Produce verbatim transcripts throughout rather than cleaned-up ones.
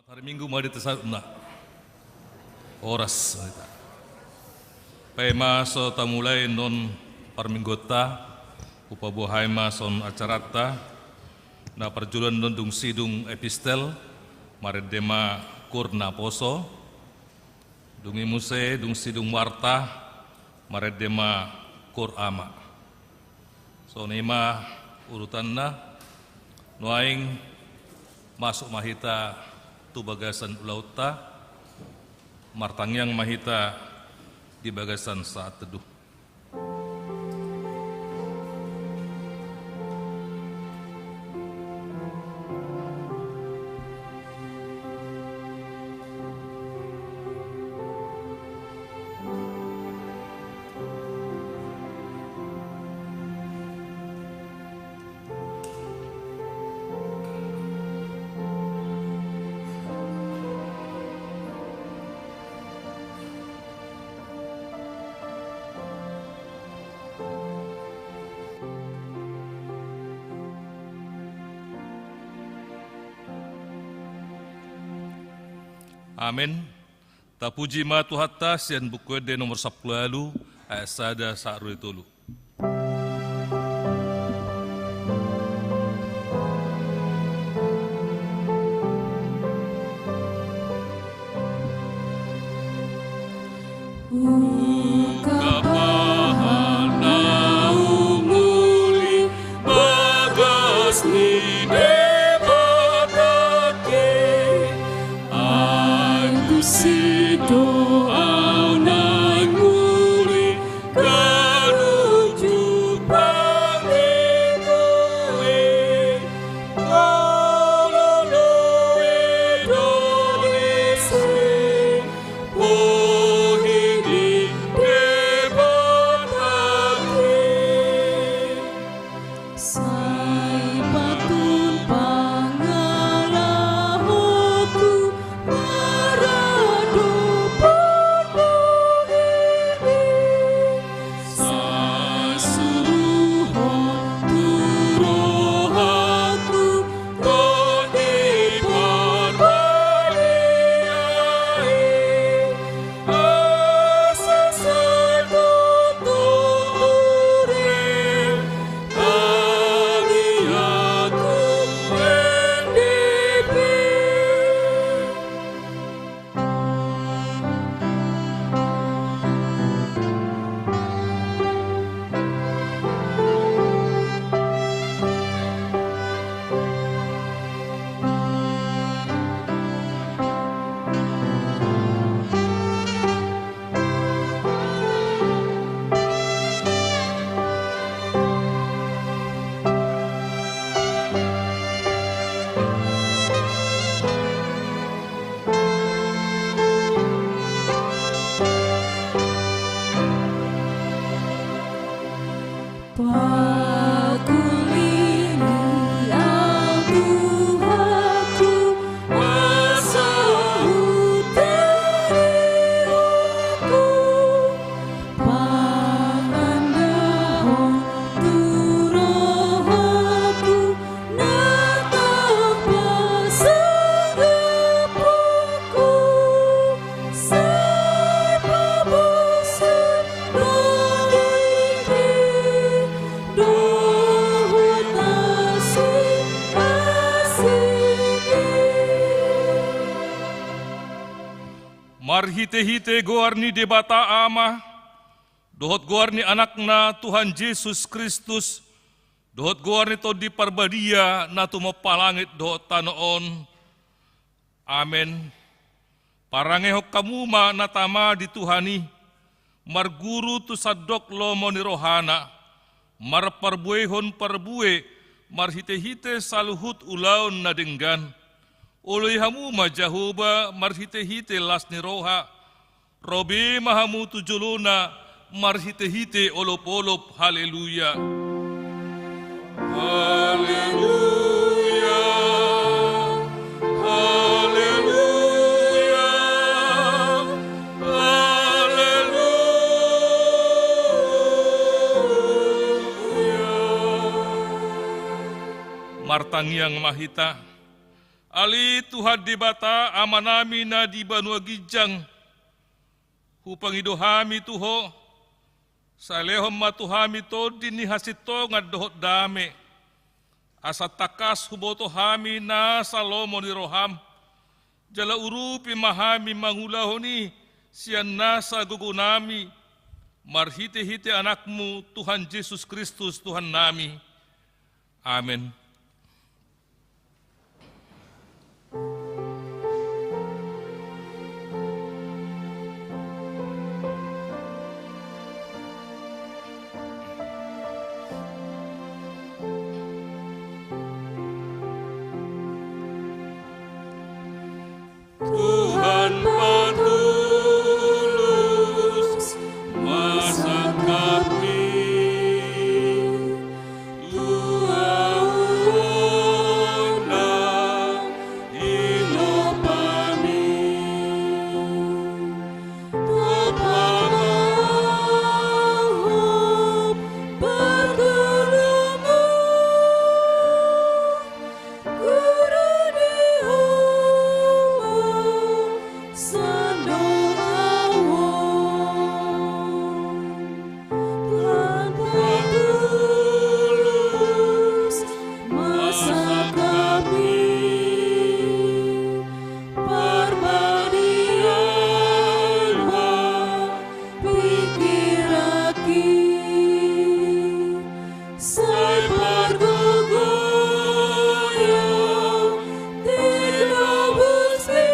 Hari Minggu ma di tasaruna. Horas. Paima so tamulai non parmingguonta, hupaboa hami ma son acaranta. Na parjolo annon dung sidung epistel, marende ma koor naposo. Dung i muse dung sidung warta, marende ma koor ama. Songon i ma urutanna. Nuaeng masuk ma hita tu bagasan ulaonta. Martangiang ma hita di bagasan saat teduh. Amen. Tapuji ma Tuhanta sian Buku Ende nomor sampulu ualu, ayat sada sahat ro di tolu. Ungkap aha naung uli bagas ni Debata ke, ai tusi do au naeng uli ganup jumpang ni boe, hololoe do disi. Bohi ni Debata ke. Sai patun pangalahoku maradophon bohi i. Sai suruhon tu rohaku Tondi Parbadia i, asa sai tongtong urip hami agung ende pe. Pakulini au Tuhanku, asa hutarihon ho. Pangandahon tu rohaku na tapasangap ho, sai pabosan ro daging dohot asing-asing i. Marhitehite goar ni Debata Ama, dohot goar ni Anakna Tuhan Jesus Kristus, dohot goar ni Tondi Parbadia na tumompa langit dohot tano on. Amen. Parangehon hamu ma na tama di Tuhan i, marguru tu sandok lomo ni rohana, marparbuehon parbue marhitehite saluhut ulaon na denggan. Oloi hamu ma Jahowa marhitehite las ni roha, ro be ma hamu tu jolona marhitehite olopolop. Haleluya. Haleluya. Haleluya. Haleluya. Martangiang ma hita. Ale Tuhan Debata, Amanami na di banua ginjang, hupangido hami tu Ho, sai lehon ma tu hami tondi ni hasintongan dohot dame, asa tangkas huboto hami nasa lomo ni roham, jala urupi ma hami mangulahon i sian nasa gogonami, marhitehite Anakmu Tuhan Jesus Kristus Tuhannami. Amen. Tuhan patulus ma sangkapmi, tu ahu ondam dinompami. Topang ma ahu pargulungmu, guru ni Ho ma sandok ahu on. Tuhan patulus ma sangkapmi, parmadiai ma pingkiranki. Sai pargogoi ahu tinobusmi,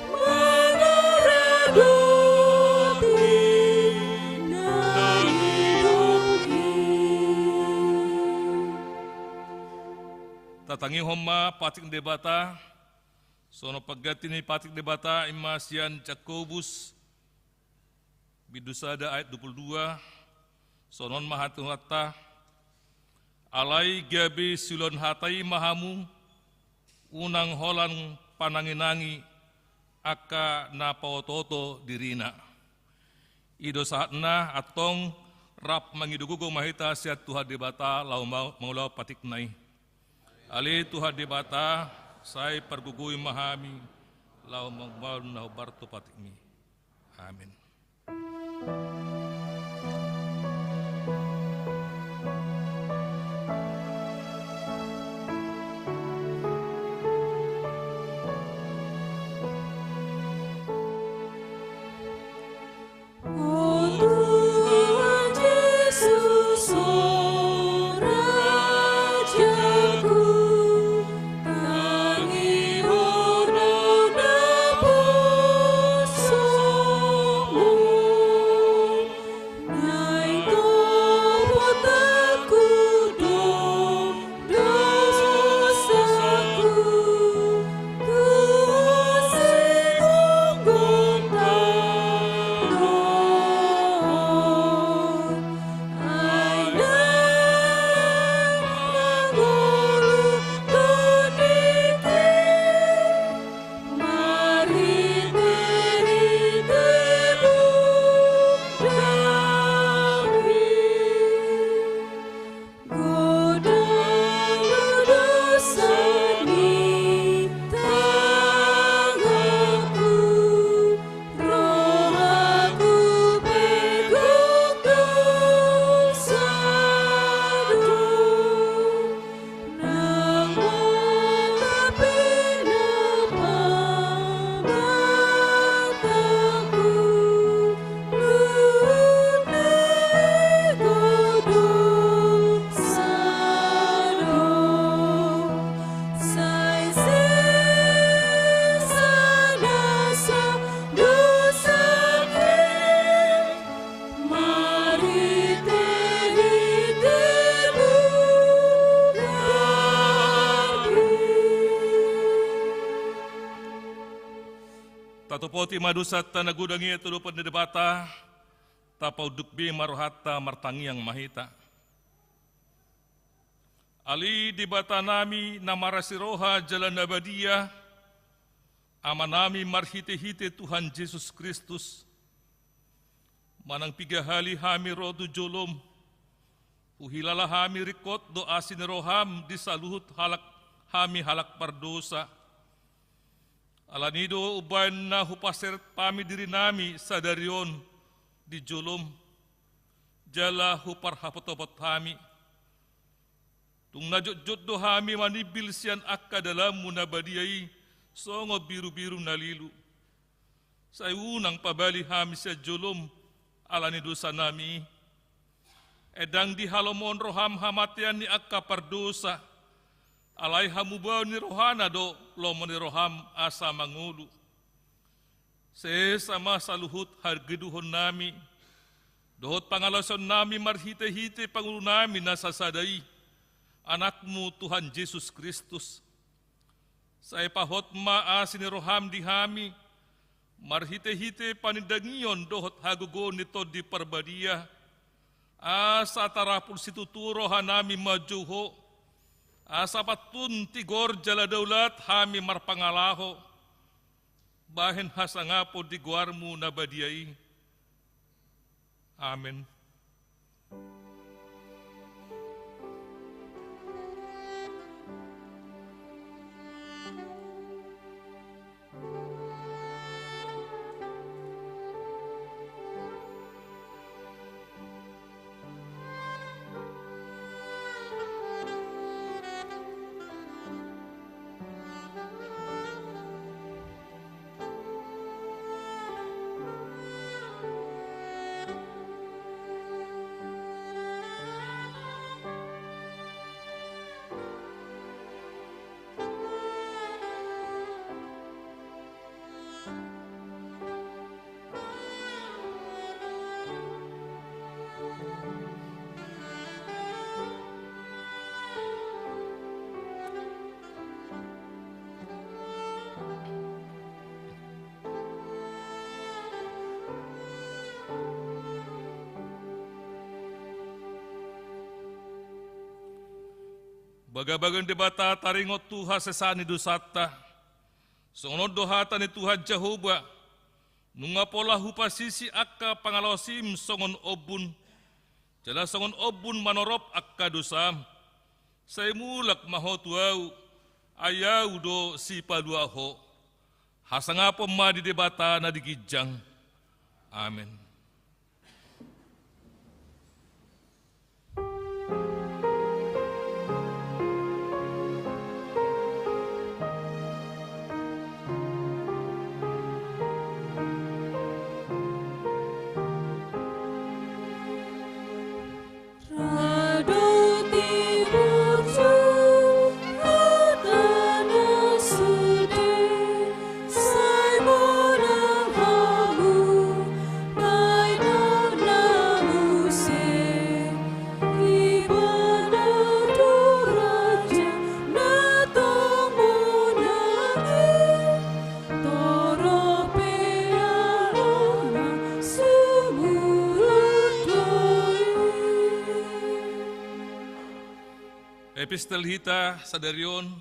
mangaradoti na nidok i. Tatangihon ma patik ni Debata. Songon pangganti ni patik ni Debata i ma sian Jakobus bindu sada ayat dua pulu dua, songon on ma hata ni Tuhanta: Alai gabe siulaon hata i ma hamu, unang holan pananginangi angka na paotooto dirina. I do sahatna. Antong rap mangido gogo ma hita sian Tuhan Debata laho ma-, mangulahon patikna i. Ale Tuhan Debata, sai pargogoi ma hami laho mangulahon na hombar tu patikmi. Amen. O Tuhan Jesus, o Rajaku, tangihon ma naposongmu. Naeng topot angkup do dosaku, tu Ho sitonggon tano on. Ai Naeng mangolu tondingki, marhitehite mudami. Godang do dosa ni tanganku, rohaku pe gok dosa do. Nang mata pe nang pangatangku, luhut ni gok dosa do. Sai sesa nasa dosangki, marhitehite mudami. Tatopoti ma dosanta na godang i tu adopan ni Debata, tapaunduk be ma rohanta martangiang ma hita. Ale Debatanami na marasi roha jala na badia, Amanami marhitehite Tuhan Jesus Kristus, manang piga hali hami ro tu jolom, huhilala hami ringkot do asi ni roham di saluhut halak hami halak pardosa. Alani do umbahen na hupaserep hami dirinami sadari on di jolom, jala huparhapotopot hami. Tung na jotjot do hami manimbil sian angka dalanmu na badia i, songon birubiru na lilu. Sai unang pabali hami sian jolom alani dosanami i. Ndang dihalomohon roham hamatean ni angka pardosa, alai hamubaon ni rohana do lomo ni roham asa mangolu. Sesa ma saluhut hagedukonnami dohot pangalaosionnami marhitehite pangulunami na sasada i, Anakmu Tuhan Jesus Kristus. Sai pahot ma asi ni roham di hami, marhitehite panindangion dohot hagogoon ni Tondi Parbadia, asa tarapul situtu rohanami manjou Ho, asa pantun tigor jala daulat hami marpangalaho, bahen hasangapon di goarmu na badia i. Amen. Bagabaga ni Debata taringot tu hasesaan ni dosanta. Songon on do hata ni Tuhan Jahowa, nunga pola hupasisi angka pangalaosim songon ombun, jala songon ombun manorop angka dosam. Sai mulak ma ho tu Ahu, ai Ahu do sipalua ho. Hasangapon ma di Debata na di ginjang. Amen. Epistel hita sadari on,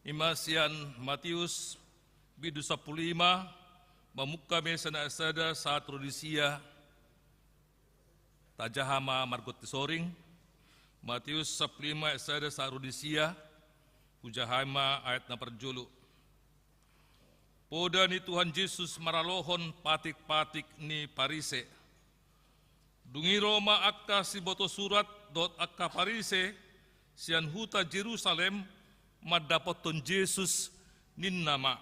ima sian Matius, bindu sampulu lima, mamungka ma sian ayat sada sahat ro di sia. Tajaha ma margonti soring, Matius sampulu lima ayat sada sahat ro di sia, hujaha ma ayat na parjolo. Poda ni Tuhan Jesus maralohon patik-patik ni Parise. Dung i ro ma angka siboto surat dohot angka Parise sian huta Jerusalem mandapothon Jesus, ninna ma: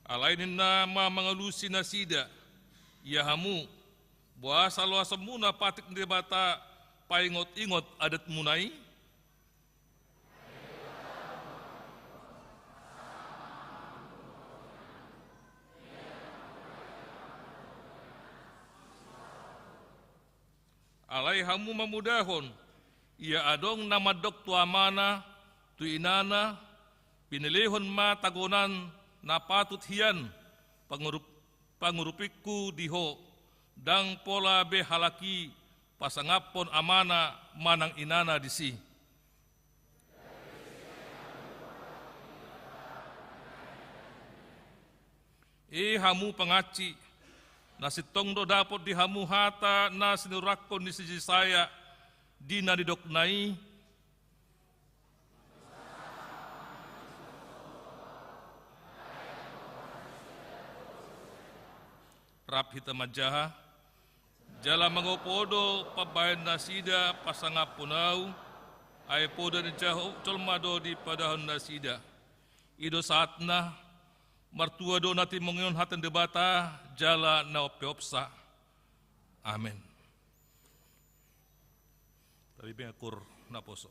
Alai ninna ma mangalusi nasida: Ia hamu, boasa loasonmuna patik ni Debata paingot-ingot adatmuna i? Alai hamu mamodahon, ia adong na mandok tu amana, tu inana, pinelehon ma tagonan na patut hian pangurup-, pangurupingku di ho, ndang pola be halak i pasangaphon amana manang inana disi. E hamu pangansi, Na sintong do dapot di hamu hata na sinurangkon ni si Jesaya, di na nidokna i: Rap hita manjaha. Jala mangopo do pambahen nasida pasangaphon ahu, ai poda ni jaho jolma do dipadahon nasida. I do saatna. Martua do na timongihon hata ni Debata jala na umpeopsa. Amen. Tabi pengakur naposo.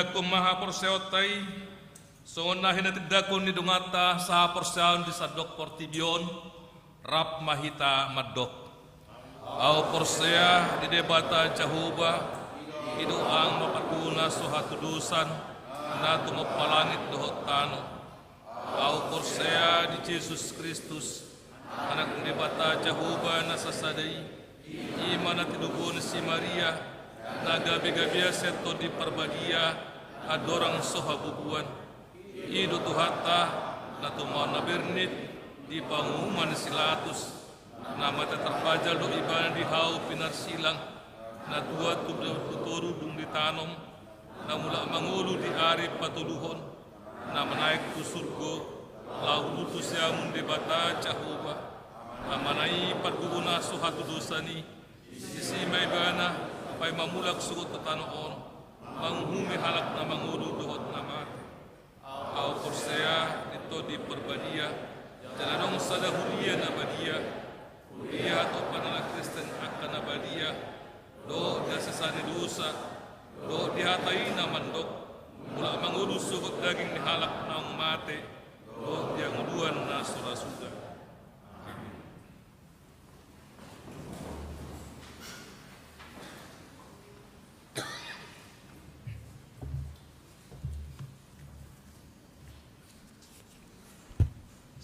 Tindanghon ma haporseaonta i, songon na hinatindangkon ni donganta sahaporseaon di sandok portibi on, rap ma hita mandok. Ahu porsea di Debata Jahowa, i do Amang na parguna so hatudosan, na tumompa langit dohot tano. Ahu porsea di Jesus Kristus, Anak ni Debata Jahowa na sasada i, i ma na tinubuhon si Maria, na gabe-gabean sian Tondi Parbadia, andorang so habubuan. I do Tuhanta, na tumaon na bernit, di panguhuman ni si Latus, na mate tarpajal do ibana di hau pinarsilang, na tuat tu dalan tu toru dung ditanom, na mulak mangolu di ari patoluhon, na manaek tu surgo, laho uduti siamun Debata Jahowa, Amana i parguna so hatudosan i, disi ma ibana, paima mulak sogot tu tano on, manguhumi halak na mangolu dohot na mate. Ahu porsea di Tondi Parbadia, jala adong sada huria na badia, huria hatopan halak Kristen angka na badia, dohot di hasesaan ni dosa, dohot di hata i na mandok, mulak mangolu sogot daging ni halak naung mate, dohot di hangoluan na so ra suda. Amin.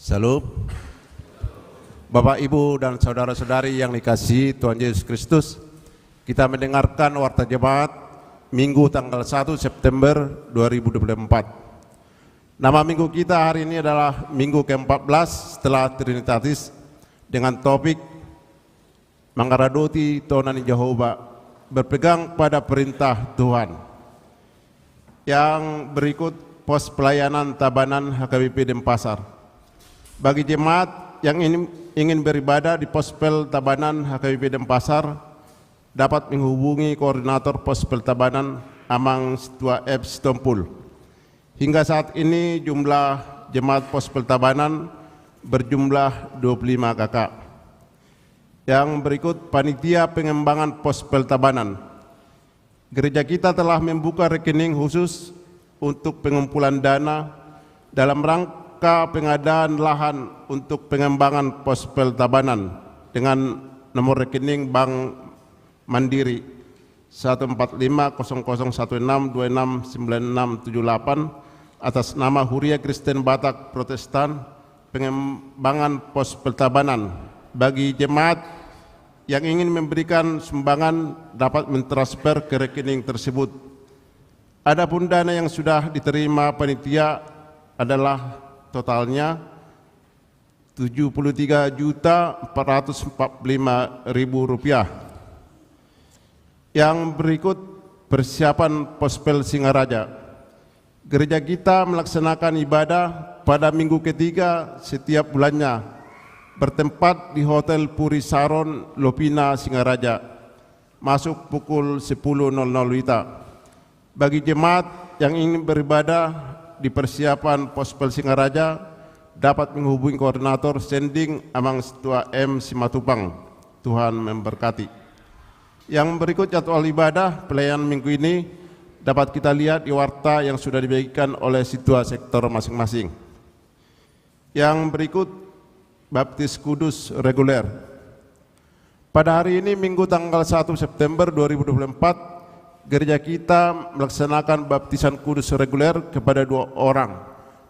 Shalom. Bapak, Ibu, dan saudara-saudari yang dikasihi Tuhan Yesus Kristus, kita mendengarkan Warta Jemaat Minggu tanggal satu September dua ribu dua puluh empat. Nama minggu kita hari ini adalah minggu keempat belas setelah Trinitatis, dengan topik Mangaradoti Tona ni Jahowa, berpegang pada perintah Tuhan. Yang berikut pos pelayanan Tabanan H K B P Denpasar. Bagi jemaat yang ingin, ingin beribadah di pospel Tabanan H K B P Denpasar, dapat menghubungi koordinator pospel Tabanan, Amang Situa F Sitompul. Hingga saat ini jumlah jemaat pospel Tabanan berjumlah dua puluh lima K K. Yang berikut panitia pengembangan pospel Tabanan. Gereja kita telah membuka rekening khusus untuk pengumpulan dana dalam rangka pengadaan lahan untuk pengembangan pospel Tabanan dengan nomor rekening Bank Mandiri satu empat lima kosong kosong satu enam dua enam sembilan enam tujuh delapan, atas nama Huria Kristen Batak Protestan, pengembangan pospel Tabanan. Bagi jemaat yang ingin memberikan sumbangan dapat mentransfer ke rekening tersebut. Adapun dana yang sudah diterima panitia adalah totalnya tujuh puluh tiga juta empat ratus empat puluh lima ribu rupiah. Yang berikut persiapan pospel Singaraja. Gereja kita melaksanakan ibadah pada minggu ketiga setiap bulannya, bertempat di Hotel Puri Saron, Lopina, Singaraja, masuk pukul sepuluh nol nol WITA. Bagi jemaat yang ingin beribadah di persiapan pospel Singaraja, dapat menghubungi koordinator sending Amang Situa M Simatupang. Tuhan memberkati. Yang berikut jadwal ibadah pelayanan minggu ini dapat kita lihat di warta yang sudah dibagikan oleh situa sektor masing-masing. Yang berikut baptis kudus reguler. Pada hari ini, Minggu tanggal satu September dua ribu dua puluh empat, gereja kita melaksanakan baptisan kudus reguler kepada dua orang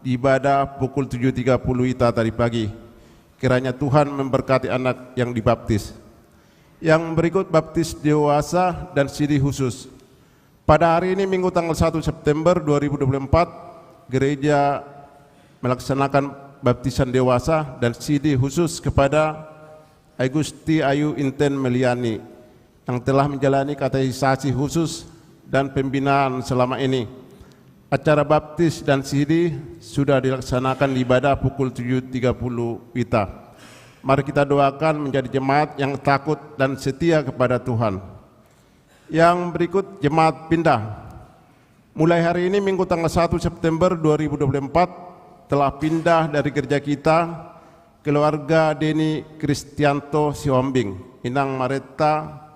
di ibadah pukul tujuh tiga puluh WITA tadi pagi. Kiranya Tuhan memberkati anak yang dibaptis. Yang berikut baptis dewasa dan sidi khusus. Pada hari ini, Minggu tanggal satu September dua ribu dua puluh empat, gereja melaksanakan baptisan dewasa dan sidi khusus kepada Agusti Ayu Inten Meliani yang telah menjalani katekisasi khusus dan pembinaan selama ini. Acara baptis dan sidi sudah dilaksanakan di ibadah pukul tujuh tiga puluh WITA. Mari kita doakan menjadi jemaat yang takut dan setia kepada Tuhan. Yang berikut jemaat pindah. Mulai hari ini, Minggu tanggal satu September dua ribu dua puluh empat, telah pindah dari gereja kita keluarga Deni Kristianto Sihombing, Inang Mareta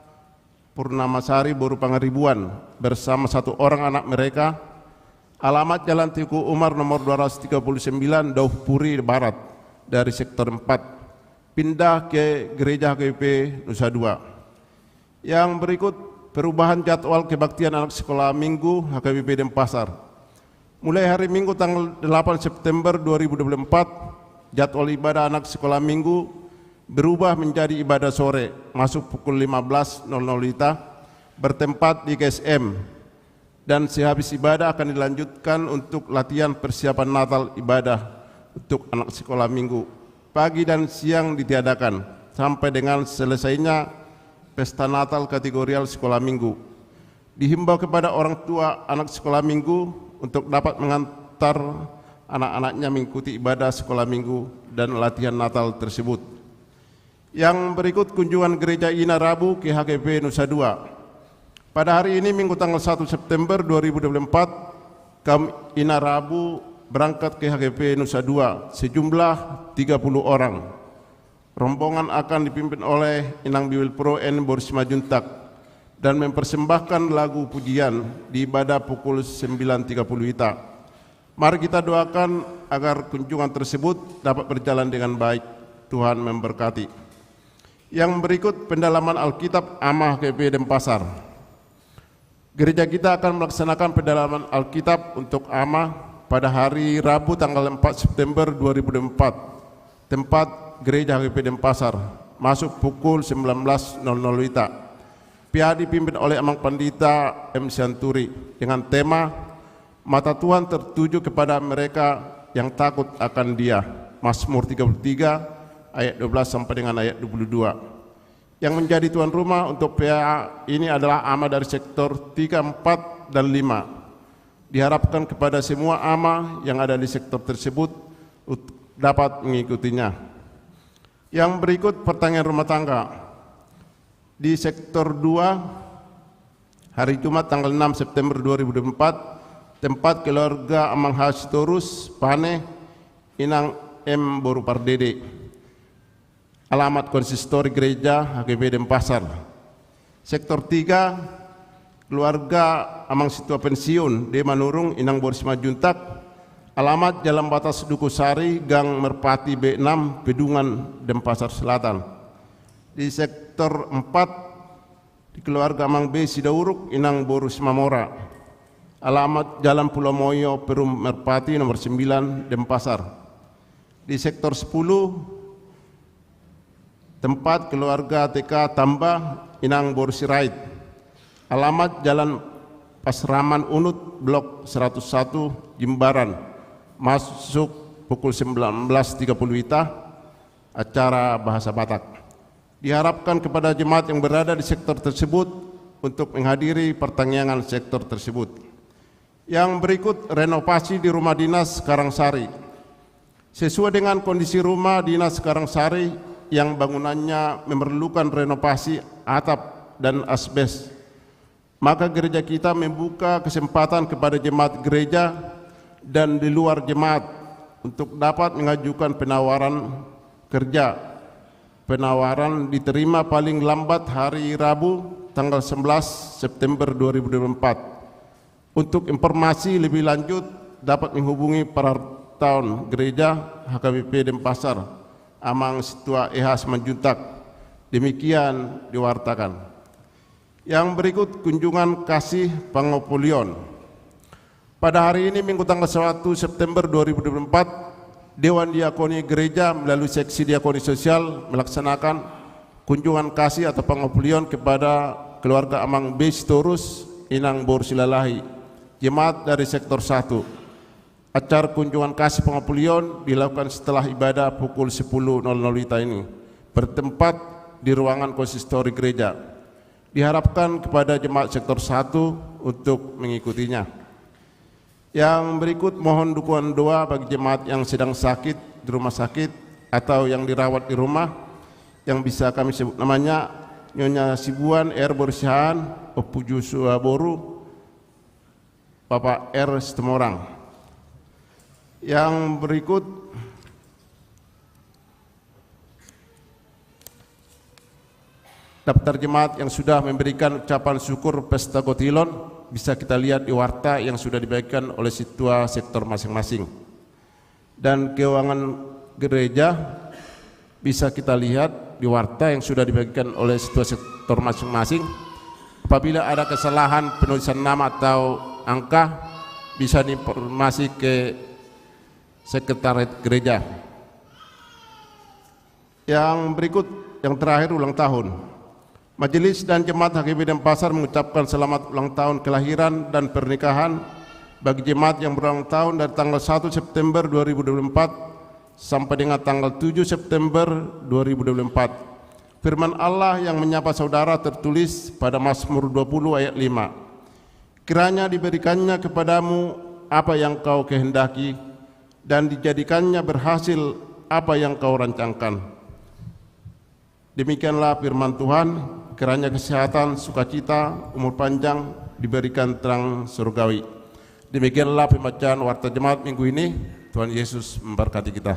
Purnamasari boru Pangaribuan, bersama satu orang anak mereka, Alamat Jalan Teuku Umar nomor dua ratus tiga puluh sembilan, Dauh Puri Barat, dari sektor empat, pindah ke Gereja H K B P Nusa Dua. Yang berikut perubahan jadwal kebaktian anak sekolah minggu H K B P Denpasar. Mulai hari Minggu tanggal delapan September dua ribu dua puluh empat, jadwal ibadah anak sekolah minggu berubah menjadi ibadah sore, masuk pukul lima belas nol nol WITA, bertempat di G S M. Dan sehabis ibadah akan dilanjutkan untuk latihan persiapan Natal, ibadah untuk anak sekolah minggu. Pagi dan siang ditiadakan sampai dengan selesainya pesta Natal kategorial sekolah minggu. Dihimbau kepada orang tua anak sekolah minggu untuk dapat mengantar anak-anaknya mengikuti ibadah sekolah minggu dan latihan Natal tersebut. Yang berikut kunjungan Gereja Ina Rabu ke H K B P Nusa Dua. Pada hari ini, Minggu tanggal satu September dua ribu dua puluh empat, kaum Ina Rabu berangkat ke H K B P Nusa Dua sejumlah tiga puluh orang. Rombongan akan dipimpin oleh Inang Biwil Pro N Boru Simanjuntak dan mempersembahkan lagu pujian di ibadah pukul sembilan tiga puluh WITA. Mari kita doakan agar kunjungan tersebut dapat berjalan dengan baik. Tuhan memberkati. Yang berikut pendalaman Alkitab Ama H K B P Denpasar. Gereja kita akan melaksanakan pendalaman Alkitab untuk Ama pada hari Rabu tanggal empat September dua ribu dua puluh empat, tempat Gereja H K B P Denpasar, masuk pukul sembilan belas nol nol WITA. Pia dipimpin oleh Amang Pandita M Sianturi dengan tema Mata Tuhan tertuju kepada mereka yang takut akan Dia. Mazmur tiga puluh tiga ayat dua belas sampai dengan ayat dua puluh dua. Yang menjadi tuan rumah untuk P A ini adalah ama dari sektor tiga, empat, dan lima. Diharapkan kepada semua ama yang ada di sektor tersebut ut-, dapat mengikutinya. Yang berikut pertanyaan rumah tangga. Di sektor dua, hari Jumat tanggal enam September dua ribu dua puluh empat, tempat keluarga Amang H Sitorus, Pane, Inang M Boru Pardede. Alamat konsistori gereja H K B P Denpasar. Sektor tiga, keluarga Amang Situa Pensiun, D Manurung, Inang Boru Simanjuntak. Alamat Jalan Batas Duku Sari, Gang Merpati B enam, Pedungan, Denpasar Selatan. Di sektor empat, di keluarga Amang B Sidauruk, Inang Boru Simamora. Alamat Jalan Pulau Moyo, Perum Merpati nomor sembilan, Denpasar. Di sektor sepuluh, tempat keluarga T K Tamba, Inang Boru Sirait. Alamat Jalan Pasraman Unut, Blok seratus satu, Jimbaran. Masuk pukul sembilan belas tiga puluh WITA, acara bahasa Batak. Diharapkan kepada jemaat yang berada di sektor tersebut untuk menghadiri pertangiangan sektor tersebut. Yang berikut renovasi di rumah dinas Karangsari. Sesuai dengan kondisi rumah dinas Karangsari yang bangunannya memerlukan renovasi atap dan asbes, maka gereja kita membuka kesempatan kepada jemaat gereja dan di luar jemaat untuk dapat mengajukan penawaran kerja. Penawaran diterima paling lambat hari Rabu, tanggal sebelas September dua ribu dua puluh empat. Untuk informasi lebih lanjut, dapat menghubungi Parartaon Gereja H K B P Denpasar, Amang Situa E H Simanjuntak. Demikian diwartakan. Yang berikut kunjungan kasih pangopulion. Pada hari ini, Minggu tanggal satu September dua ribu dua puluh empat, Dewan Diakoni Gereja melalui Seksi Diakoni Sosial melaksanakan kunjungan kasih atau pangopulion kepada keluarga Amang B Sitorus, Inang Boru Silalahi, jemaat dari sektor satu. Acara kunjungan kasih pangopulion dilakukan setelah ibadah pukul sepuluh nol nol WITA ini, bertempat di ruangan konsistori gereja. Diharapkan kepada jemaat sektor satu untuk mengikutinya. Yang berikut mohon dukungan doa bagi jemaat yang sedang sakit di rumah sakit atau yang dirawat di rumah, yang bisa kami sebut namanya, Nyonya Sibuan R Boru Siahaan, Ompu Joshua Boru, Bapak R Situmorang. Yang berikut daftar jemaat yang sudah memberikan ucapan syukur pesta Gotilon. bisa kita lihat di warta yang sudah dibagikan oleh sintua sektor masing-masing. Dan keuangan gereja bisa kita lihat di warta yang sudah dibagikan oleh sintua sektor masing-masing. Apabila ada kesalahan penulisan nama atau angka, bisa diinformasi ke sekretariat gereja. Yang berikut, yang terakhir, ulang tahun. Majelis dan Jemaat H K B Denpasar mengucapkan selamat ulang tahun kelahiran dan pernikahan bagi jemaat yang berulang tahun dari tanggal satu September dua ribu dua puluh empat sampai dengan tanggal tujuh September dua ribu dua puluh empat. Firman Allah yang menyapa saudara tertulis pada Mazmur dua puluh ayat lima. Kiranya diberikannya kepadamu apa yang kau kehendaki, dan dijadikannya berhasil apa yang kau rancangkan. Demikianlah firman Tuhan, kiranya kesehatan, sukacita, umur panjang diberikan terang surgawi. Demikianlah pembacaan warta jemaat minggu ini. Tuhan Yesus memberkati kita.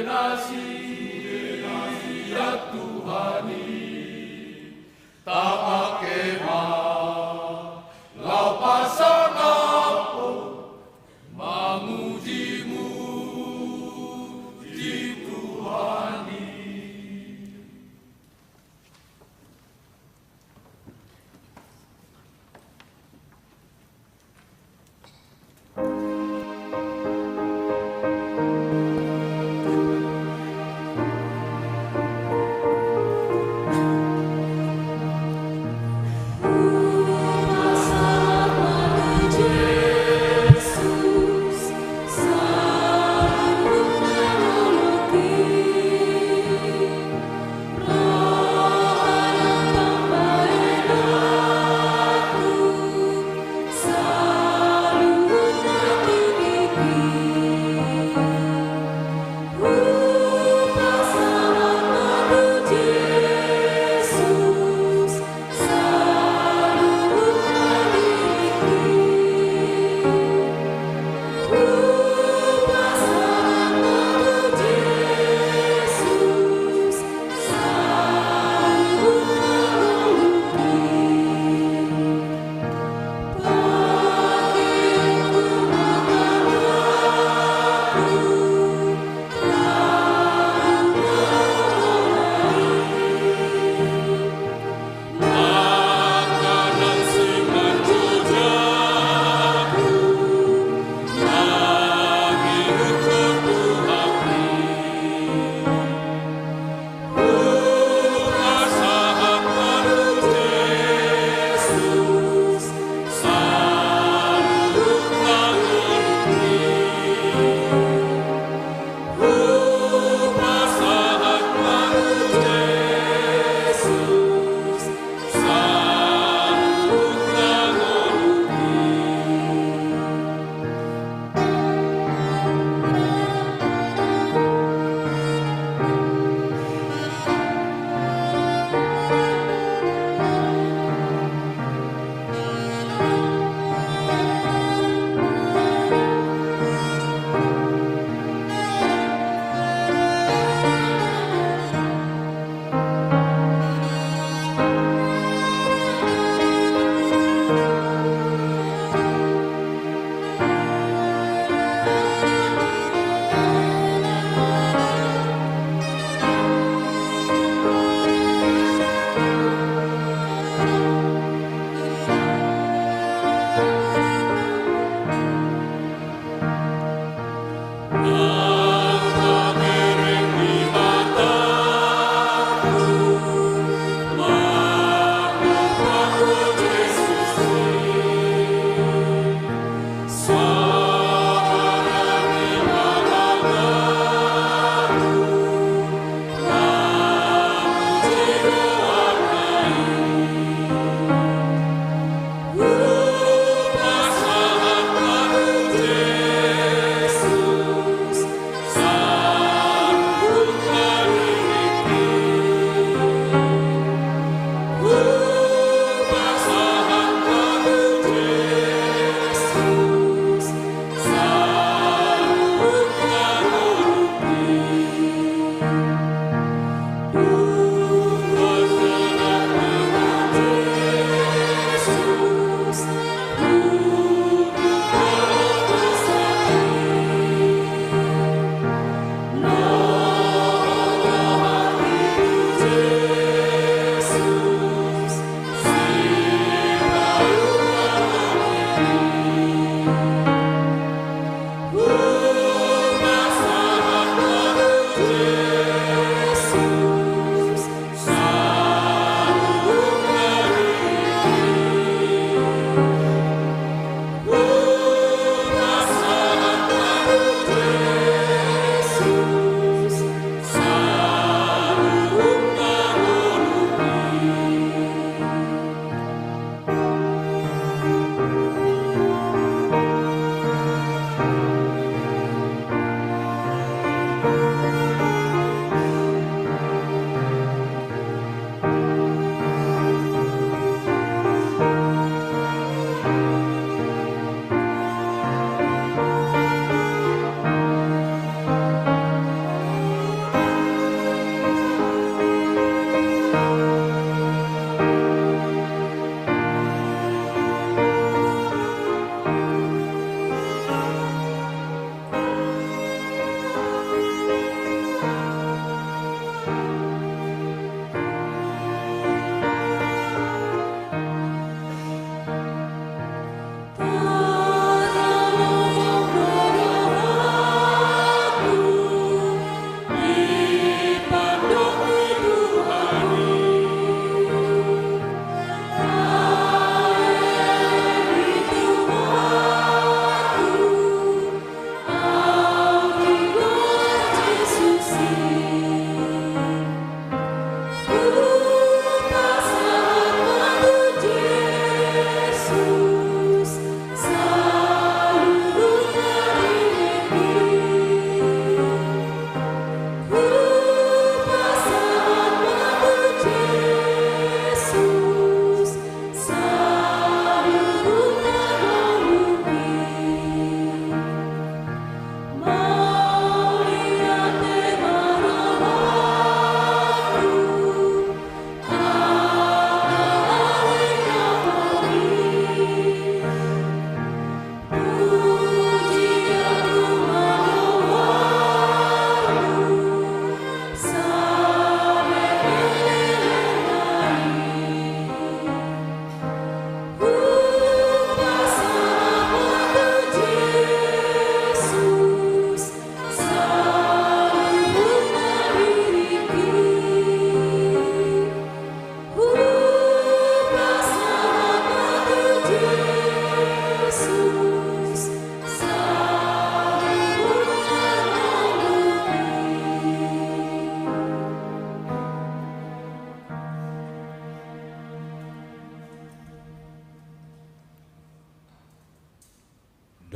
Nasi, nasi ya Tuhan i, tapake ma laho pasangaphon, mamuji-muji Tuhan i.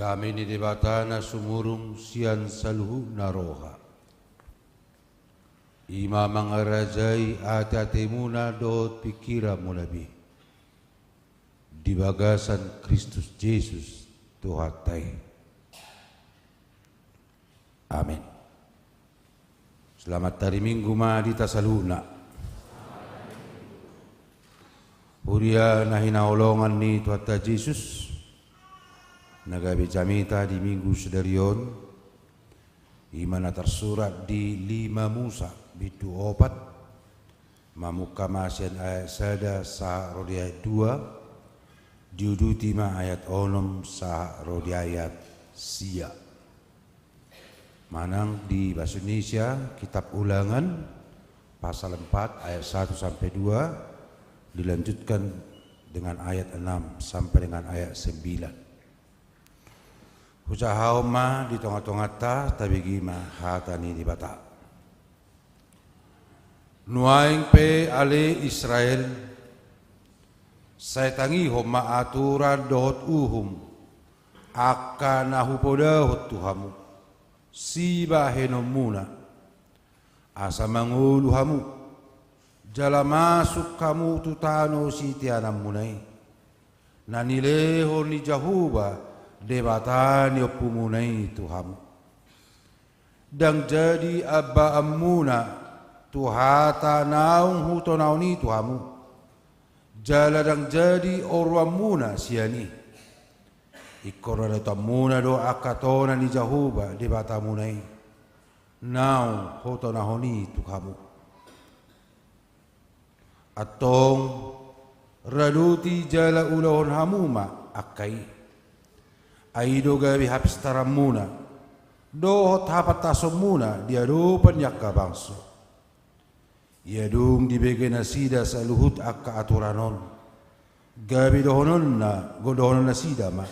Dame ni Debata na sumurung sian saluhutna roha, i ma mangarajai ateatemuna dohot pingkiranmuna be, di bagasan Kristus Jesus Tuhanta i. Amen. Selamat hari Minggu ma di hita saluhutna. Huria na hinaholongan ni Tuhanta Jesus, na gabe jamita di Minggu sadari on, i ma na tarsurat di lima Musa bindu opat, mamungka ma sian ayat sada sahat ro di ayat dua, diuduti ma ayat onom sahat ro di ayat sia. Manang di bahasa Indonesia, kitab Ulangan, pasal empat ayat satu sampai dua, dilanjutkan dengan ayat enam sampai dengan ayat sembilan. Hujahahon ma di tongatonganta, tabege ma hata ni Debata. Nuaeng pe ale Israel, sai tangihon ma aturan dohot uhum, angka na hupodahon tu hamu, sibahenonmuna, asa mangolu hamu, jala masuk hamu tu tano siteanonmuna i, na nilehon ni Jahowa Debata ni ompumuna i tu hamu. Ndang jadi ambaanmuna tu hata naung hutonahon i tu hamu, jala ndang jadi oroanmuna sian i. Ingkon radotanmuna do angka tona ni Jahowa Debatamuna i, naung hutonahon i tu hamu. Antong, radoti jala ulahon hamu ma angka i. Ai i do gabe hapistaranmuna dohot hapantasonmuna di adopan ni angka bangso. Ia dung dibege nasida saluhut angka aturan on, gabe dohononna, gabe dohonon nasida ma: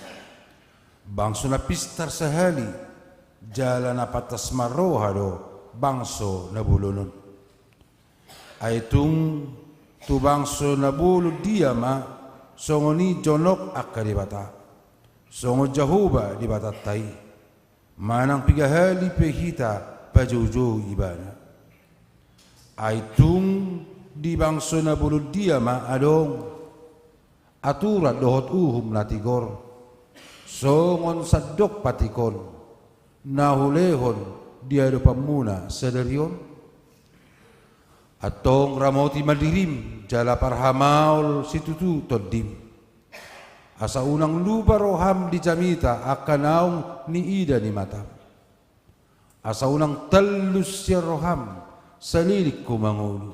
Bangso na pistar sahali, jala na pantas marroha do bangso na bolon on. Ai tung tu bangso na bolon dia ma songon i jonok angka debata, songon Jahowa Debatanta i, manang piga hali pe hita pajoujou ibana. Ai tung di bangso na bolon dia ma adong aturan dohot uhum na tigor, songon sandok patik on, na hulehon di adopanmuna sadari on? Antong ramoti ma dirim, jala parhamaol situtu tondim, asa unang lupa roham di jamita angka naung niida ni matam. Asa unang tallus sian roham saleleng ho mangolu.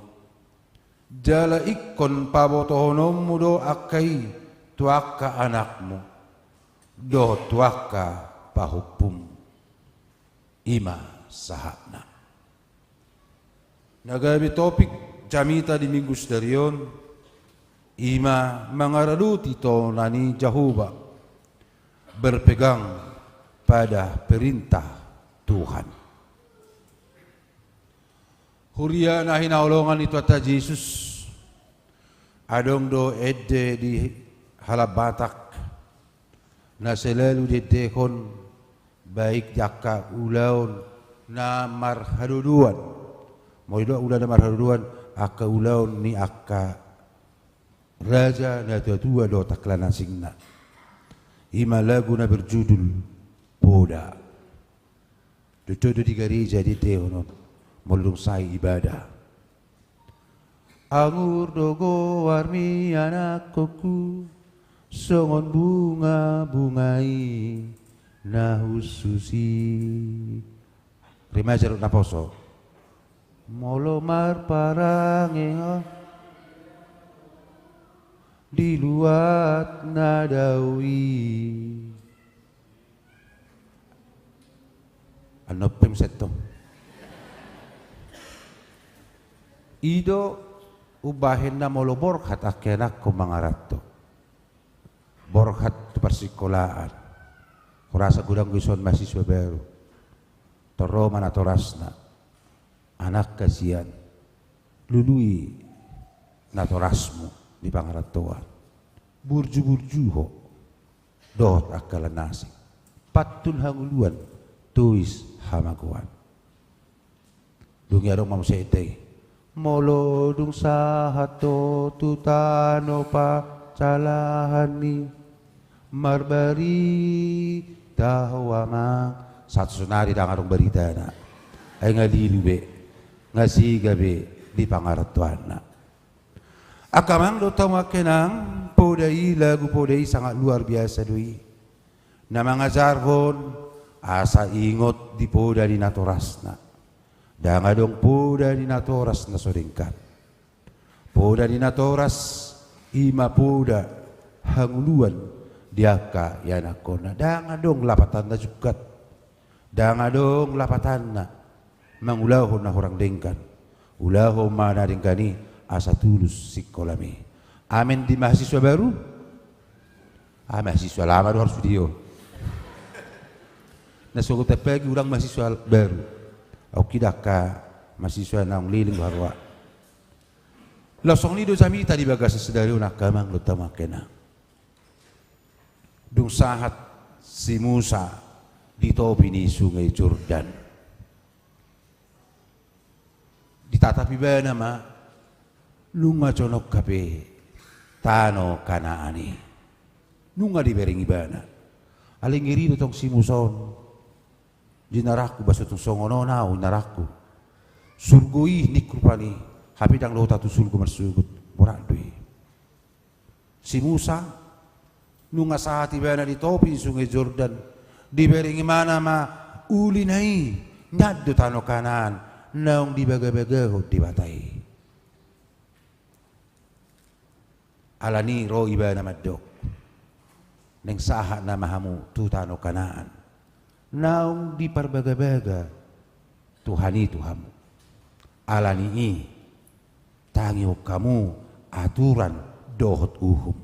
Jala ingkon pabotohononmu do angka i tu angka anakmu dohot tu angka pahompum. I ma sahatna. Na gabe topik jamita di Minggu sadari on, i ma mangaradoti tona ni Jahowa, berpegang pada perintah Tuhan. Huria na hinaholongan ni Tuhanta Jesus, adong do ende di halak Batak na selalu diendehon, baik di angka ulaon na marhadodoan. Molo didok ulaon na marhadodoan, angka ulaon ni angka raja na tuatua dohot angka na asingna. I ma lagu na berjudul Poda. Didok do di gareja diendehon on molo dung sae ibadah. Anggur do goarmi anakkonku, songon bungabunga i na hushus i. Remaja dohot naposo. Molo marparange ho di luat na dao i. Annon pe muse tong. I do umbahen na molo borhat angka anakkon mangaranto, borhat tu parsikolaan, hurasa godang do dison mahasiswa baru. Tor ro ma natorasna: Anak hasian, lului natorasmu di pangarantoan. Burjuburju ho dohot angka na asing. pantun hangoluan, tois hamagoan. Dung i adong ma muse ende i. Molo dung sahat ho tu tano parjalahan i, marbarita ho amang. Sahat tu sonari ndang adong baritana. Ai nga lilu be, nga siga be di pangarantoanna. Angka amang dohot hamu angka inang, poda i, lagu poda i sangat luar biasa do i. Na mangajarhon asa ingot di poda ni natorasna. Ndang adong poda ni natoras na so denggan. Poda ni natoras i ma poda hangoluan di angka ianakhonna. Ndang adong lapatanna jungkat. Ndang adong lapatanna mangulahon na hurang denggan. Ulahon ma na denggan i asa tulus singkolam i. Amen di mahasiswa baru. Ah, mahasiswa lama do harus dia. Na sogot apagi urang mahasiswa baru. Au kida angka mahasiswa naung leleng do haroa. Laos songon i do jamita di bagasan sadari on angka amang dohot hamu angka inang. Dung sahat si Musa di topi ni sungai Jordan, ditatap ibana ma, nunga jonok hape tano Kanaan i. Nunga dibereng ibana. Alai ngeri do tong si Musa on. Di inarangku, boasa tung songon on au inarangku. Surgo i ningku rupani, hape ndang dohot au tu surgo marsogot, borat do i. Si Musa, nunga sahat ibana di topi ni sungai Jordan, dibereng ibana ma ulina i, nian do tano Kanaan, naung dibagabagahon Debata i. Alani i ro ibana mandok, naeng sahat nama hamu tu tano Kanaan, naung diparbagabaga Tuhan i tu hamu. Alani i, tangihon hamu aturan dohot uhum.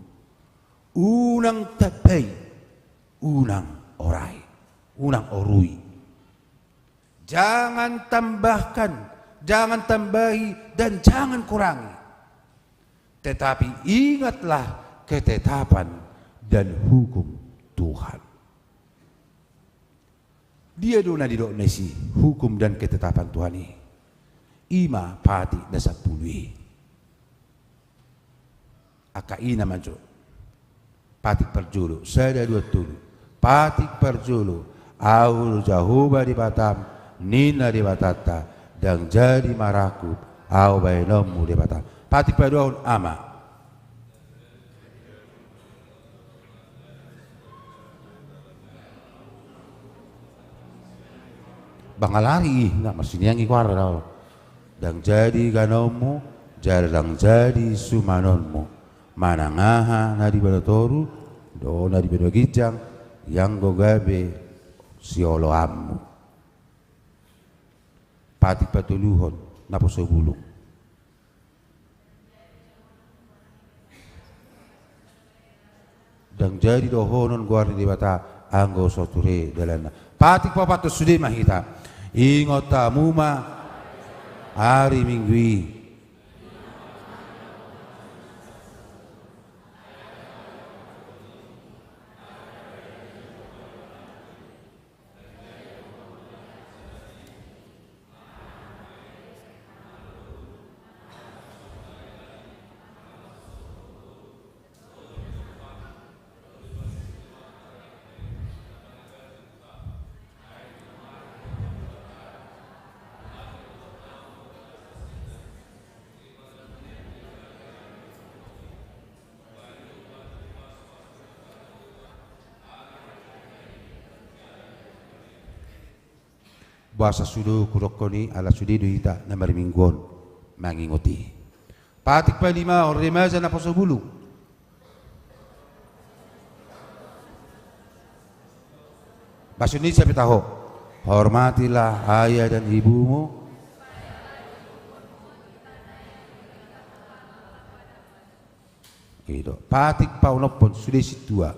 Unang tambai, unang orai, unang orui. Jangan tambahkan, jangan tambahi, dan jangan kurangi. Tetapi ingatlah ketetapan dan hukum Tuhan. Dia do na nidok na disi hukum dan ketetapan Tuhan i? I ma patik na sampulu i. Angka ina ma jo. Patik parjolo, sada dua tolu. Patik parjolo, Ahu do Jahowa Debatam, ninna Debatanta, ndang jadi marangkup Ahu bahenonmu Debatam. Patik paduahon, Ama. Bang alari i, nga marsiniang i kuara dao. Ndang jadi ganonmu, jala ndang jadi sumanonmu. Manang aha na di banua toru, dohot na di banua ginjang, ianggo gabe sioloanmu. Patik patoluhon, naposo bulung. Ndang jadi dohonon goar ni Debata anggo so ture dalanna. Patik paopathon, sude ma hita. Ingot hamu ma ari Minggu i. Boasa sude hudokkon i, ala sude do hita na marminggu on mangingot i. Patik palimahon, remaja naposo bulung. Bahasa Indonesia pe taho. Hormatilah ayah dan ibumu. Gitu. Patik paonomhon, sude sintua.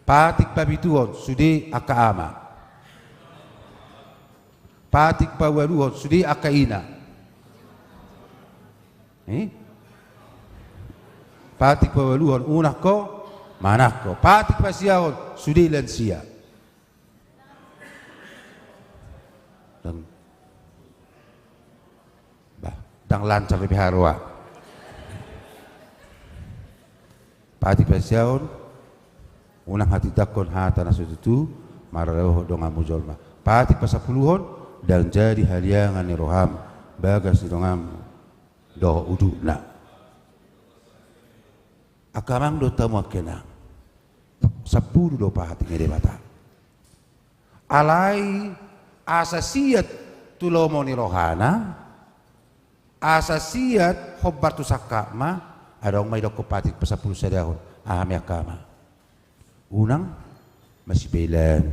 Patik papituhon, sude angka ama. Patik paualuhon, sude angka ina. Eh? Patik paualuhon, unang ho Manangko, patik pasiahon, sude lansia. Ndang, bah, ndang lancar dope haroa. Patik pasiahon, unang hatindangkon hata na so tutu, maradophon donganmu jolma. Patik pasampuluhon, ndang jadi haliangan ni roham, bagas ni donganmu dohot udutna. Angka amang dohot hamu angka inang, sampulu do patik ni Debata. Alai asa siat tu lomo ni rohana, asa siat hombar tu sangkapna, adong ma idokkon patik pasampulu sadahon, aha ma i angka amang? Unang masipelan.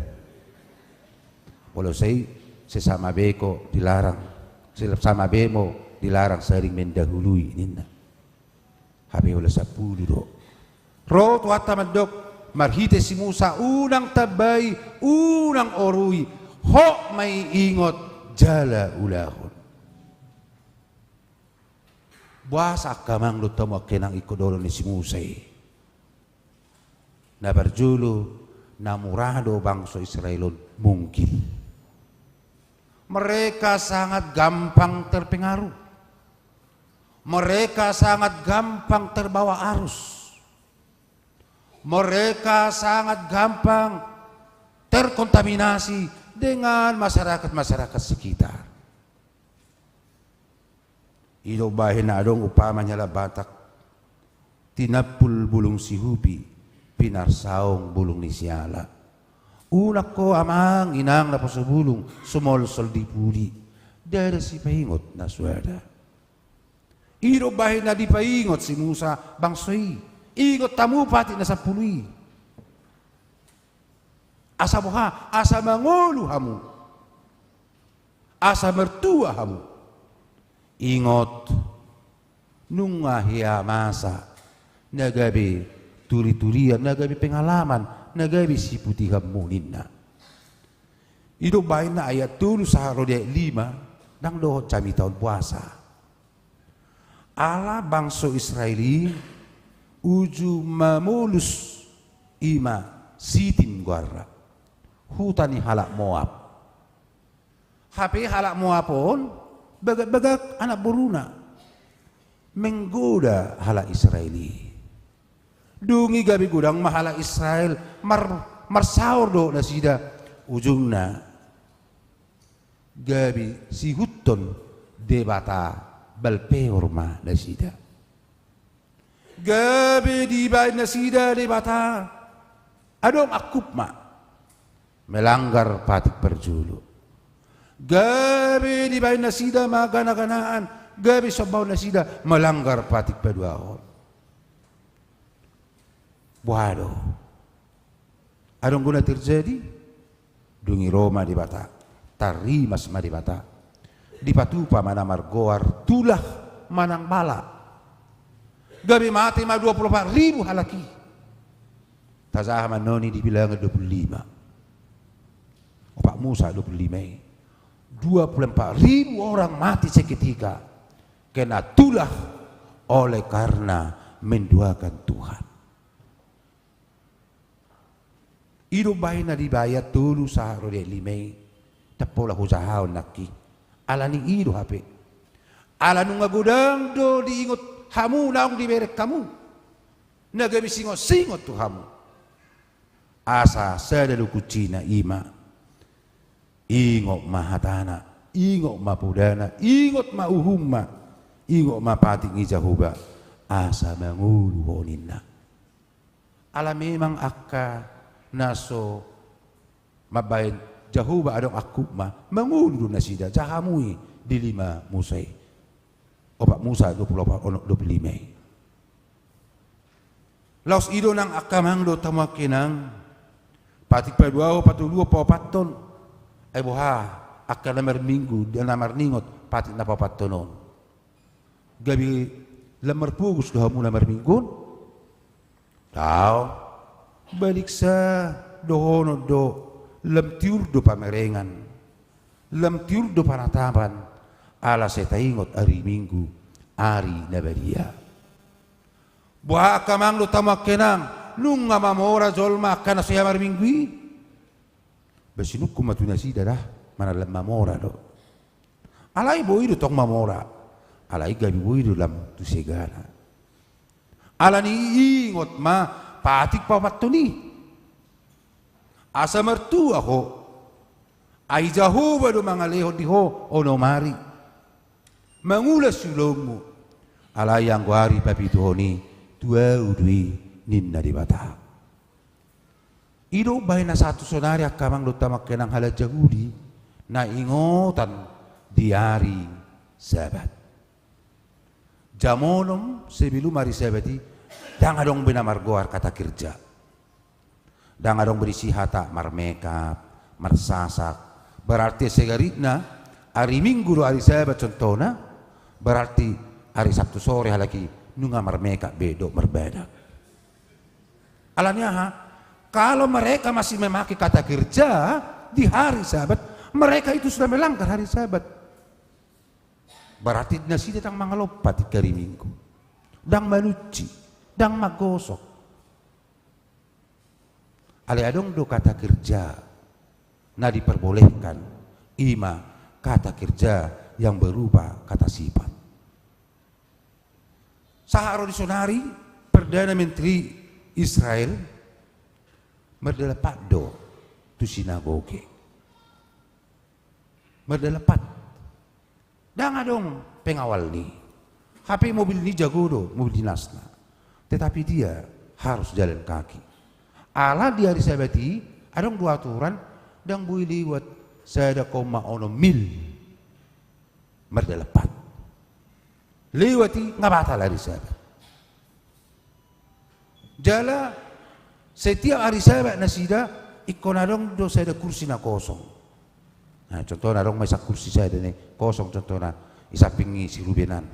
Molo sai sesama beko dilarang, sesama bemo dilarang saling mendahului ninna. Hape holan sampulu do. Ro Tuhanta mandok marhite si Musa, unang tambai, unang orui, hot ma i ingot jala ulahon. Boasa angka amang dohot hamu angka inang ingkon dohonon ni si Musa i? Na parjolo, na mura do bangso Israel on munggil. Mereka sangat gampang terpengaruh. Mereka sangat gampang terbawa arus. Mereka sangat gampang terkontaminasi dengan masyarakat-masyarakat sekitar. I do umbahen na adong umpama ni halak Batak, tinampul bulung sihupi, pinarsaung bulung ni siala. Unang ho amang inang naposo bulung, sumolsol di pudi. Ndada sipaingot na suada. I do umbahen na dipaingot si Musa bangso i. Ingot hamu patik na sampulu i. Asa boha, asa mangolu hamu. Asa martua hamu. Ingot, nunga hea masa, na gabe turiturian, na gabe pengalaman, na gabe siputihanmu ninna. I do umbahen na ayat tolu sahat ro di ayat lima, ndang dohot jamita on boasa. Ala bangso Israel i uju mamolus, i ma Sitim goarna, huta ni halak Moab. Hape halak Moab on bagak-bagak anak boruna, menggoda halak Israel i. Dung i gabe godang ma halak Israel, mar-, marsaor do nasida, ujungna gabe siihuthon debata Balpeor ma nasida. Gabe dibaen nasida debata, adong angkupna, melanggar patik parjolo. Gabe dibaen nasida ma gana-ganaan, gabe sombaon nasida, melanggar patik paduahon. Boha do? Adong do na terjadi? Dung i ro ma Debata, tarrimas ma Debata. Dipatupa ma na margoar Tulah manang Bala. Gabe mate ma dua pulu opat ribu halak i. Tajaha ma annon i di Bilangan dua pulu lima. Opat Musa dua pulu lima i. Dua pulu empat ribu orang mati seketika kena tulah oleh karena menduakan Tuhan. I do umbahen na di ayat tolu sahat ro di ayat lima i, ndang pola hujahahon nangkin. Ala ni i do hape. Ala nunga godang do diingot hamu naung dibereng hamu, na gabe singot-singot tu hamu. Asa sada do kuncina, i ma: Ingot ma hatana, ingot ma podana, ingot ma uhumna, ingot ma patik ni Jahowa, asa mangolu ho ninna. Ala memang angka na so mambaen Jahowa adong angkupna, mangolu do nasida, ja hamu i di lima Musa i. Opat Musa dua pulu opat, onom, dua pulu lima i. Laos i do nang angka amang dohot hamu angka inang, patik paduahon, patoluhon, paopathon. Ai boha angka na marminggu, na marningot patik na paopathon on? Gabe lam marpogos do hamu na marminggu on? Daong. Baliksa dohonon do, lam tiur do pamerengan, lam tiur do panatapan, ala sai taingot ari Minggu, ari na badia. Boha angka amang dohot hamu angka inang, Nunga mamora jolma angka na so hea marminggu i. Ba sinungkun ma tu nasida da, manallang mamora do. Alai boi do tong mamora. Alai gabe boi do lam tu segana. Alani i ingot ma patik paopathon i. Asa martua ho. Ai Jahowa do mangalehon di ho onom ari. Mangulas ulaonmu. Alai anggo ari papituhon i tu ahu do i ninna Debata. I do umbahen na sahat tu sonari angka amang dohot hamu angka inang halak Jahudi na ingotan di ari Sabat. Jam onom sebelum ari Sabat i, ndang adong be na margoar kata kerja. Ndang adong be disi hata marmekap, marsasak. Berarti segaritna ari Minggu do ari Sabat contohna, berarti ari Sabtu sore halak i nunga marmekap be dohot marbadan. Alani aha? Kalau mereka masih memakai kata kerja di hari Sabat, mereka itu sudah melanggar hari Sabat. Berarti nasida ndang mangalompa di hari Minggu. Ndang manunsi, ndang manggosok. Alai adong do kata kerja na diperbolehkan, i ma kata kerja yang berupa kata sifat. Sahat ro di sonari, Perdana Menteri Israel mardalapat do tu sinagoge. Mardalapat. Ndang adong pengawal ni. Hape mobil ni jago do, mobil dinasna. Tetapi dia harus jalan kaki. Ala di ari Sabat i, adong do aturan, ndang boi lewat sada koma onom mil. Mardalapat. Lewat i nga batal ari Sabat. Jala setiap ari Sabat nasida ingkon adong do sada kursi na kosong. Nah, contohna adong ma i sa kursi sada na kosong contohna i samping ni si Ruben an.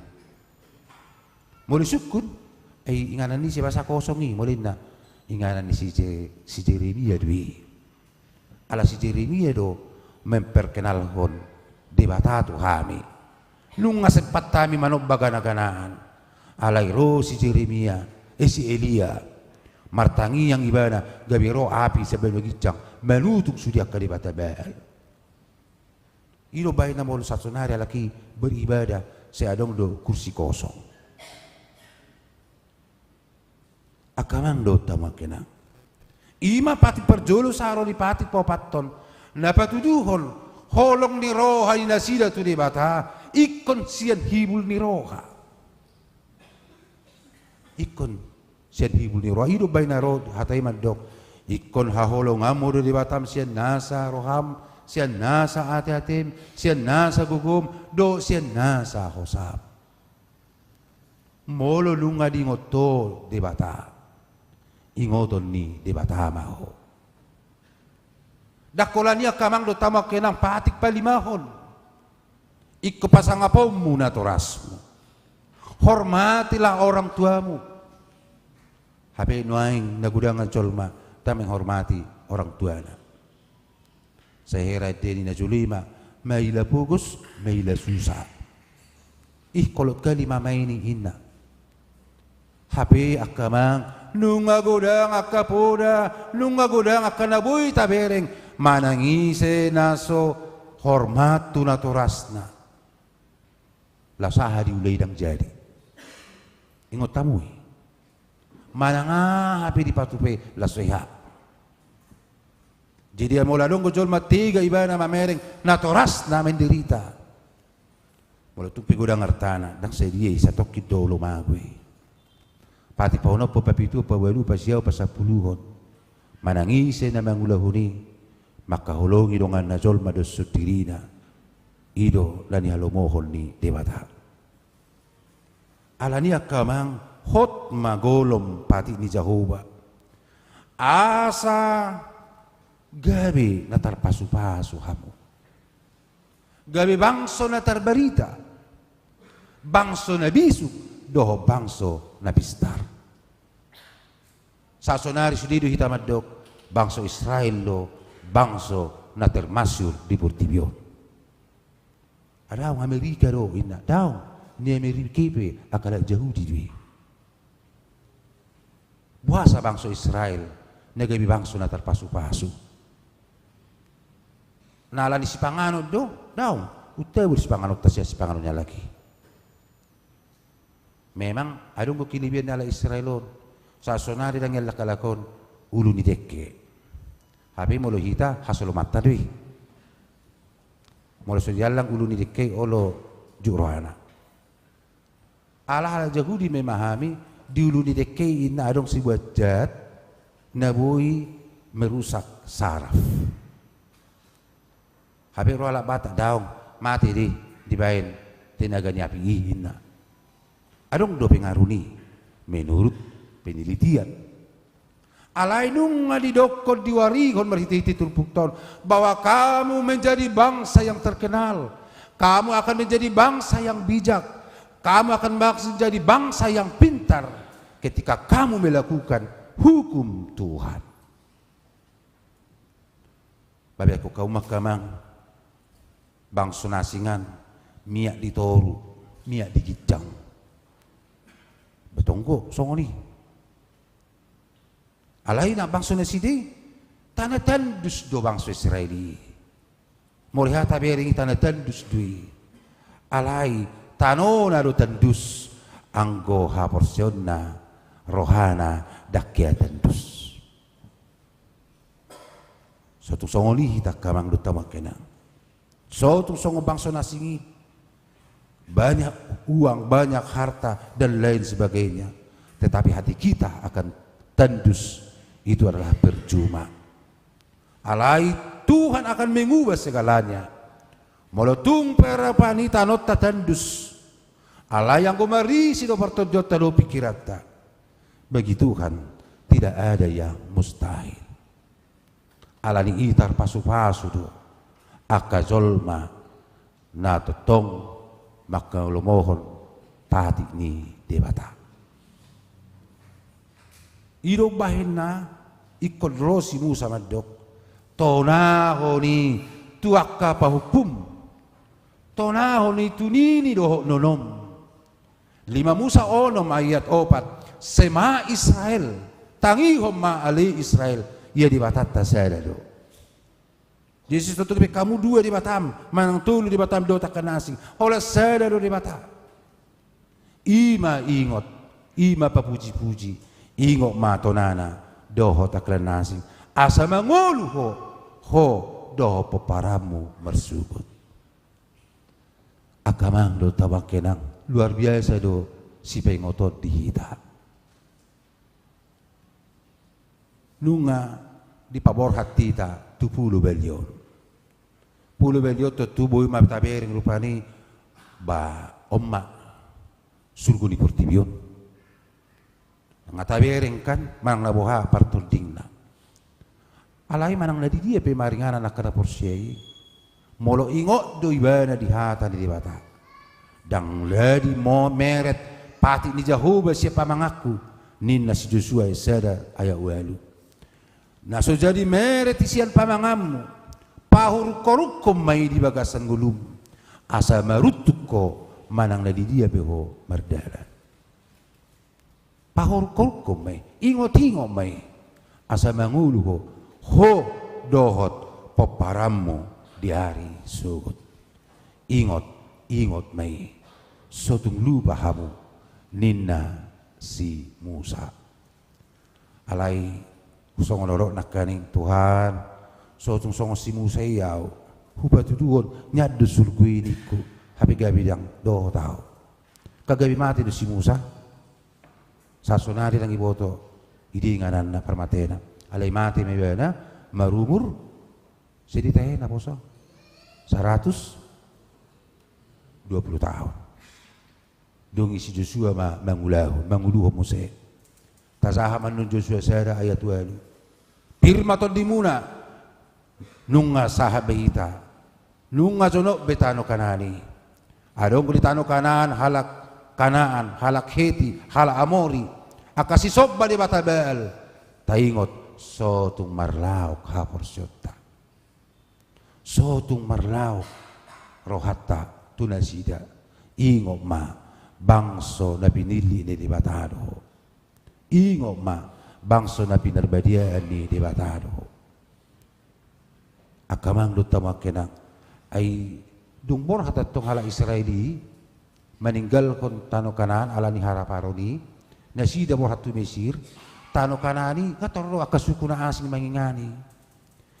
Molo sungkun, ai inganan ni siapa sa kosong i, molo inna inganan ni si Je-, si Jeremia do i. Ala si Jeremia do memperkenalhon Debata tu hami. Nunga sempat hami manomba gana-ganaan. Alai ro si Jeremia, eh, si Elia. Martangiang ibana, gabe ro api sian banua ginjang manutung sude angka debata Baal. I do baen na molo sahat sonari halak i beribadah, sai adong do kursi kosong. Angka amang dohot hamu angka inang. I ma patik parjolo sahat ro di patik paopathon. Na patuduhon holong ni roha ni nasida tu Debata, ingkon sian hibul ni roha. Ingkon sian hibul ni roha. I do baen na ro hata i mandok. Ingkon haholonganmu do Debatam sian nasa roham, sian nasa ate-atem, sian nasa gogom, dohot sian nasa hosam. Molo nunga diingot ho Debata, ingoton ni Debata ma ho. Ndang holan i angka amang dohot hamu angka inang patik palimahon. Ingkon pasangaponmu natorasmu. Hormatilah orang tuamu. Hape nuaeng na godang jolma ndang menghormati orang tuana. Sai hera ende ni na jolo i ma, maila pogos, maila susa. Ih, kolot hali mama ini inna. Hape angka amang, nunga godang angka poda, nunga godang angka na boi tabereng, manang ise na so hormat tu natorasna. Laos aha diula i ndang jadi. Ingot hamu i. Manang aha pe dipatupa i laos so hea. Jadi molo adong do jolma tega ibana mamereng natorasna menderita. Molo tung pe godang artana, ndang sadia i, satongkin do olo mago i. Patik paonomhon, papituhon, paualupon, pasiahon, pasampuluhon. Manang ise na mangulahon i, mangkaholongi donganna jolma dohot songon dirina. I do na nihalomohon ni Debata. Alani i angka amang, hot ma golom patik ni Jahowa. Asa gabe na tarpasupasu hamu. Gabe bangso na tarbarita, bangso na bisuk, dohot bangso na pistar. Saonari sude do hita mandok, bangso Israel do bangso na termasyhur di portibi on. Daong, Amerika do inna, daong, ni Amerika i pe angka halak Jahudi do i. Boasa bangso Israel na gabe bangso na tarpasupasu? Na ala ni sipanganon do? Daong. Untabu do sipanganonta sian sipanganon ni halak i. Memang adong do kelebihan ni halak Israel on. Saonari dang iallang halak on ulu ni dengke. Hape molo hita hasolomanta do i. Molo so diallang ulu ni dengke, olo jut rohana. Ala halak Jahudi memahami, di ulu ni dengke i inna adong sebuah zat na boi merusak saraf. Hape ro halak Batak, daong, mate do i dibaen tenaga ni api i, inna. Adong do pengaruh ni i, menurut penelitian. Alai nunga didokkon, diwarihon marhitehite turpukta on, bahwa kamu menjadi bangsa yang terkenal, kamu akan menjadi bangsa yang bijak, kamu akan bangsa, menjadi bangsa yang pintar ketika kamu melakukan hukum Tuhan. Babeakkon hamu ma angka amang, bangso na asing an miak di toru, miak di ginjang. Betong do songon i. Alai na bangso nasida i, tana tandus do bangso Israel i. Molo hea tabereng i, tana tandus do i. Alai tanona do tandus, anggo haporseaonna, rohana ndang hea tandus. So tung songon i hita angka amang dohot hamu angka inang. So tung songon bangso na asing i, banyak uang, banyak harta, dan lain sebagainya, tetapi hati kita akan tandus, itu adalah percuma. Alai Tuhan akan mengubah segalanya. Molo tung pe roha ni tanonta tandus, alai anggo marisi do partondianta dohot pingkiranta, bagi Tuhan tidak ada yang mustahil. Ala ni i tarpasupasu do angka jolma na tongtong manghalomohon patik ni Debata. I do umbahen na ingkon ro si Musa mandok, tonahon i tu angka pahompum, tonahon i tu nini dohot nonom. Lima Musa onom ayat opat, Shema Israel, tangihon ma ale Israel, ia Debatanta sada do. Jadi so tongtong pe hamu dua Debatam, manang tolu Debatam dohot angka na asing, holan sada do Debata. I ma ingot, i ma papujipuji, ingot ma tonana dohot angka na asing, asa mangolu ho, ho dohot pomparanmu marsogot. Angka amang dohot hamu angka inang, luar biasa do sipaingoton di hita. Nunga dipaborhat hita tu Pulo Balion. Pulo Balion tontu boi ma tabereng rupani, ba on ma surgo ni portibi on. Nga tabereng kan, manang na boha partondingna. Alai manang na didia pe maringanan angka na porsea i, molo ingot do ibana di hata ni Debata, ndang jadi mo meret patik ni Jahowa sian pamanganku, ninna si Josua ayat sada ayat ualu. Na so jadi meret i sian pamanganmu, pahurungkorungkon ma i di bagasan ngolum, asa maruntung ho manang na didia pe ho mardalan. Pahurungkorungkon ma i, ingotingot ma i, asa mangolu ho, ho dohot pomparanmu di ari sogot. Ingot, ingot ma i, so tung lupa hamu, ninna si Musa. Alai songon holong nangkaning, Tuhan, so tung songon si Musa i ahu, hupatuduhon nian do surgo i ningku, hape gabe ndang dohot ahu. Nga gabe mate do si Musa. Saonari ndang diboto, ida ingananna parmatena. Alai mate ma ibana, marumur, sedi tahe naposo, saratus dua pulu taon. Dung i si Josua ma mangulahon, manguluhon muse. Tajaha ma annon Josua sada ayat ualu. Pir ma tondimuna, nunga sahat be hita, nunga jonok be tano Kanaan i. Adong do di tano Kanaan halak Kanaan, halak Heti, halak Amori, angka sisomba debata Baal. Taingot, so tung marlaok haporseaonta. So tung marlaok rohanta tu nasida. Ingot ma, bangso na pinillit ni Debata do ho. Ingot ma, Bangso na pinarbadiaan ni Debata do ho. Angka amang dohot hamu angka inang, ai dung borhat antong halak Israel i maninggalhon tano Kanaan ala ni haraparon i, nasida borhat tu Mesir, tano Kanaan i nga torop do angka suku na asing mangingani.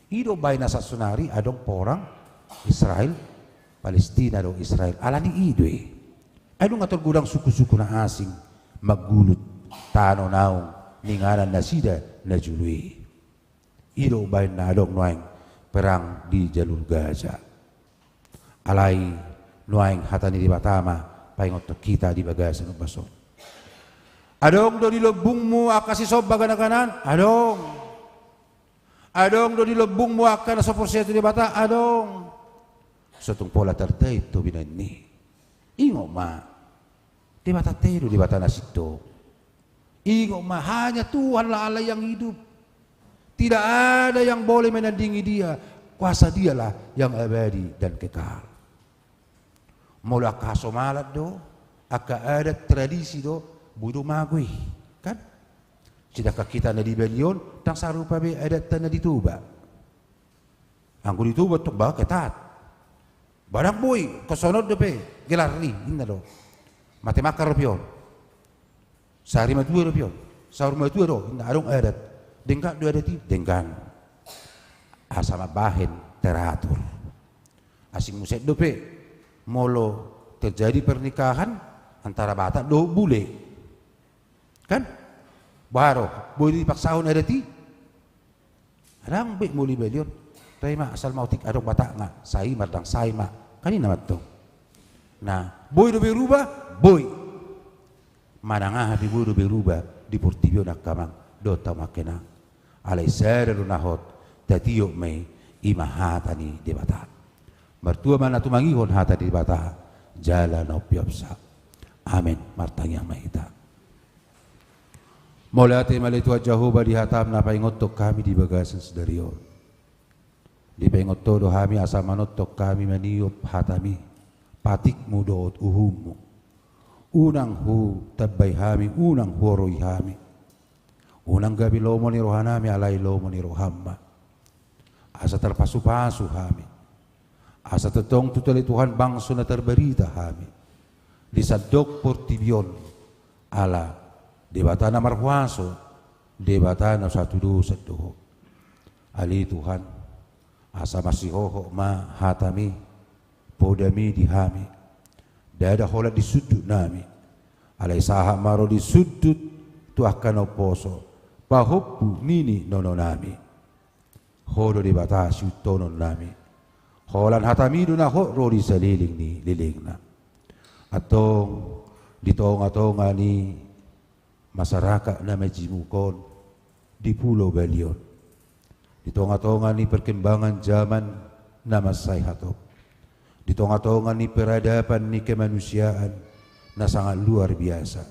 I do umbahen na saonari adong porang Israel, Palestina do Israel. Ala ni i do i. Ai dung nga torop godang suku-suku na asing manggulut tano naung ninganan nasida na jolo i. I do umbahen na adong nuaeng perang di jalur Gaza. Alai nuaeng hata ni Debata ma paingothon hita di bagasan ombas on. Adong do di lombungmu angka sisomba gana-ganaan? Adong. Adong do di lombungmu angka na so porsea tu Debata? Adong. So tung pola tartait tobinanni. Ingot ma, Debata tei do Debata na sintong. Ingot ma, hanya Tuhanlah Allah yang hidup. Tidak ada yang boleh menandingi Dia. Kuasa Dialah yang abadi dan kekal. Molo angka hasomalan do, angka adat tradisi do, boi do mago i, kan? Sedangkan hita na di Bali on, ndang sarupa be adatta na di Toba. Anggo di Toba tong ba ketat. Ba ndang boi, songon on dope gelar i, inna do. Mate mangkal ropi on. Sari matua ropi on. Saur matua do, inna, adong adat. Denggan do adat i, denggan. Asa mambahen teratur. Asing muse dope molo terjadi pernikahan antara Batak dohot bule. Kan? Boha do, boi dipaksahon adat i? Ndang be molo di Bali on. Toe ma, asal ma otik adong Batak nga, sai ma ndang sai ma. Kan i nama tong. Nah, boi do berubah? Boi. Manang aha pe boi do berubah di portibi on angka amang dohot hamu angka inang. Alai sada do na hot, tatiop ma i, i ma hata ni Debata. Martua ma na tumangihon hata ni Debata, jala na umpeopsa. Amen. Martangiang ma hita. Mauliate ma ale Tuhan Jahowa di hatam na paingothon hami di bagasan sadari on. Dipaingot Ho do hami asa manongtong hami maniop hatami, patikmu dohot uhummu. Unang hutambai hami, unang huoroi hami. Unang gabe lomo ni rohanami alai lomo ni roham ma. Asa tarpasupasu hami. Asa tongtong tutu ale Tuhan bangso na tarbarita hami di sandok portibi on. Ala Debata na marhuaso, Debata na satudosan do Ho. Ale Tuhan, asa marsihohot ma hatami, podami di hami. Ndada holan di sundutnami. Alai sahat ma ro di sundut tu angka na umposo, pahompu nini nononami. Ho do Debata siuhutonnami. Holan hatami do na hot ro di saleleng ni lelengna. Antong di tongatonga ni masyarakat na majemuk on di Pulo Bali on, di tongatonga ni perkembangan zaman na mansai hatop, di tongatonga ni peradaban ni kemanusiaan na sangat luar biasa.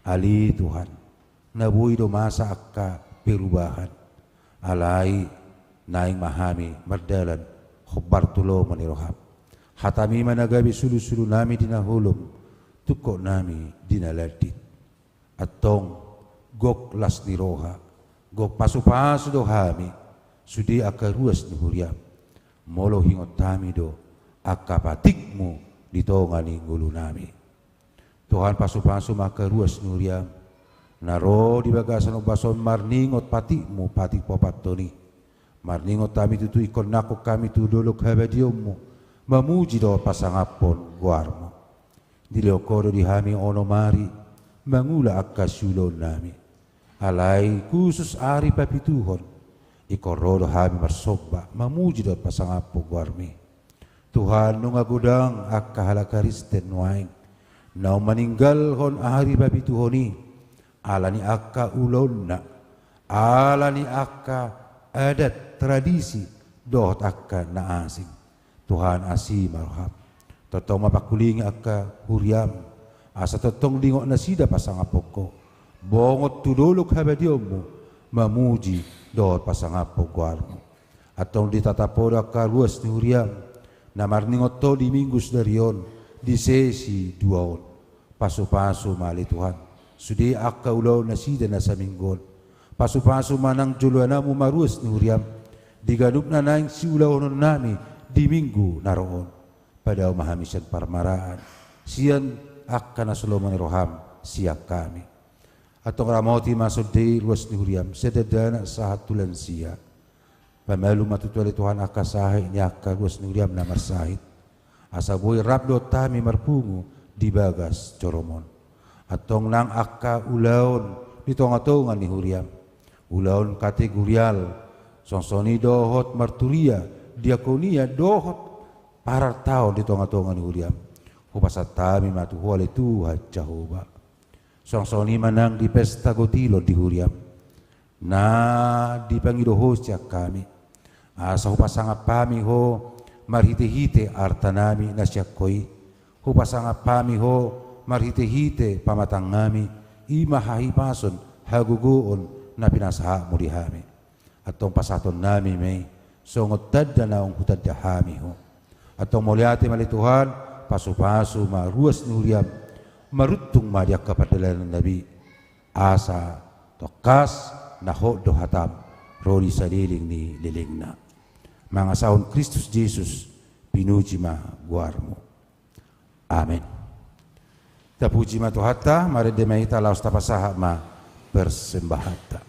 Ale Tuhan, na boi do masa angka perubahan. Alai naeng ma hami mardalan hombar tu lomo ni roham. Hatami ma na gabe sulusulunami di na holom, tungkotnami di na landit. Antong gok las ni roha, gok pasupasu do hami sude angka ruas ni huriam. Molo huingot hami do angka patikmu di tonga ni ngolunami. Tuhan, pasupasu ma angka ruas ni huriam na ro di bagasan ombas on marningot patikmu, patik paopathon i. Marningot hami tutu ingkon nangkok hami tu dolok habadiaonmu, mamuji dohot pasangaphon goarmu. Dilehon Ho do di hami onom ari mangula angka siulaonnami. Alai khusus ari papituhon, ingkon ro do hami marsomba, mamuji dohot pasangaphon goarmi. Tuhan, nunga godang angka halak Kristen nuaeng naung maninggalhon ari papituhon i, ala ni angka ulaonna, ala ni angka adat tradisi dohot angka na asing. Tuhan, asi ma roham. Tongtong ma pangkulingi angka huriam, asa tongtong diingot nasida pasangaphon Ho, bongot tu dolok habadiaonmu, mamuji dohot pasangaphon goarmu. Antong ditatap Ho do angka ruas ni huriam na marningot Ho di Minggu sadari on, di sesi dua on. Pasupasu ma ale Tuhan sude angka ulaon nasida na saminggu on. Pasupasu ma nang joloanmu ma ruas ni huriaM di ganup na naeng siulahononnami di minggu na ro on. Padao ma hami sian parmaraan, sian angka na so lomo ni rohaM sian hami. Antong ramoti ma songon i ruas ni huriaM, sian dakdanak sahat tu lansia. Pamalum ma tutu ale Tuhan angka sahit ni angka ruas ni huriaM na marsahit, asa boi rap dohot hami marpungu di bagas joroM on. Antong nang angka ulaon di tongatonga ni huriaM, ulaon kategorial, songon i dohot marturia, diakonia dohot parartaon di tongatonga ni huriaM, hupasahat hami ma tu Ho ale Tuhan Jahowa. Songon i ma nang di pesta gotilon di huriaM na dipangido Ho sian hami, asa hupasangap hami Ho marhitehite artanami na sian Ho i. Hupasangap hami Ho marhitehite pamatangnami, i ma hahipason, hagogoon na pinasahatMu di hami. Antong pasahatonnami ma i songon tanda naung hutanda hami Ho. Antong mauliate ma ale Tuhan, pasupasu ma ruas ni huriaM, maruntung ma di angka pardalanannabi, asa tongkas na hot do hataM ro di saleleng ni lelengna. Mangasahon Kristus Jesus, pinuji ma goarMu. Amen. Tapuji ma Tuhanta, marende ma hita laos tapasahat ma persembahanta.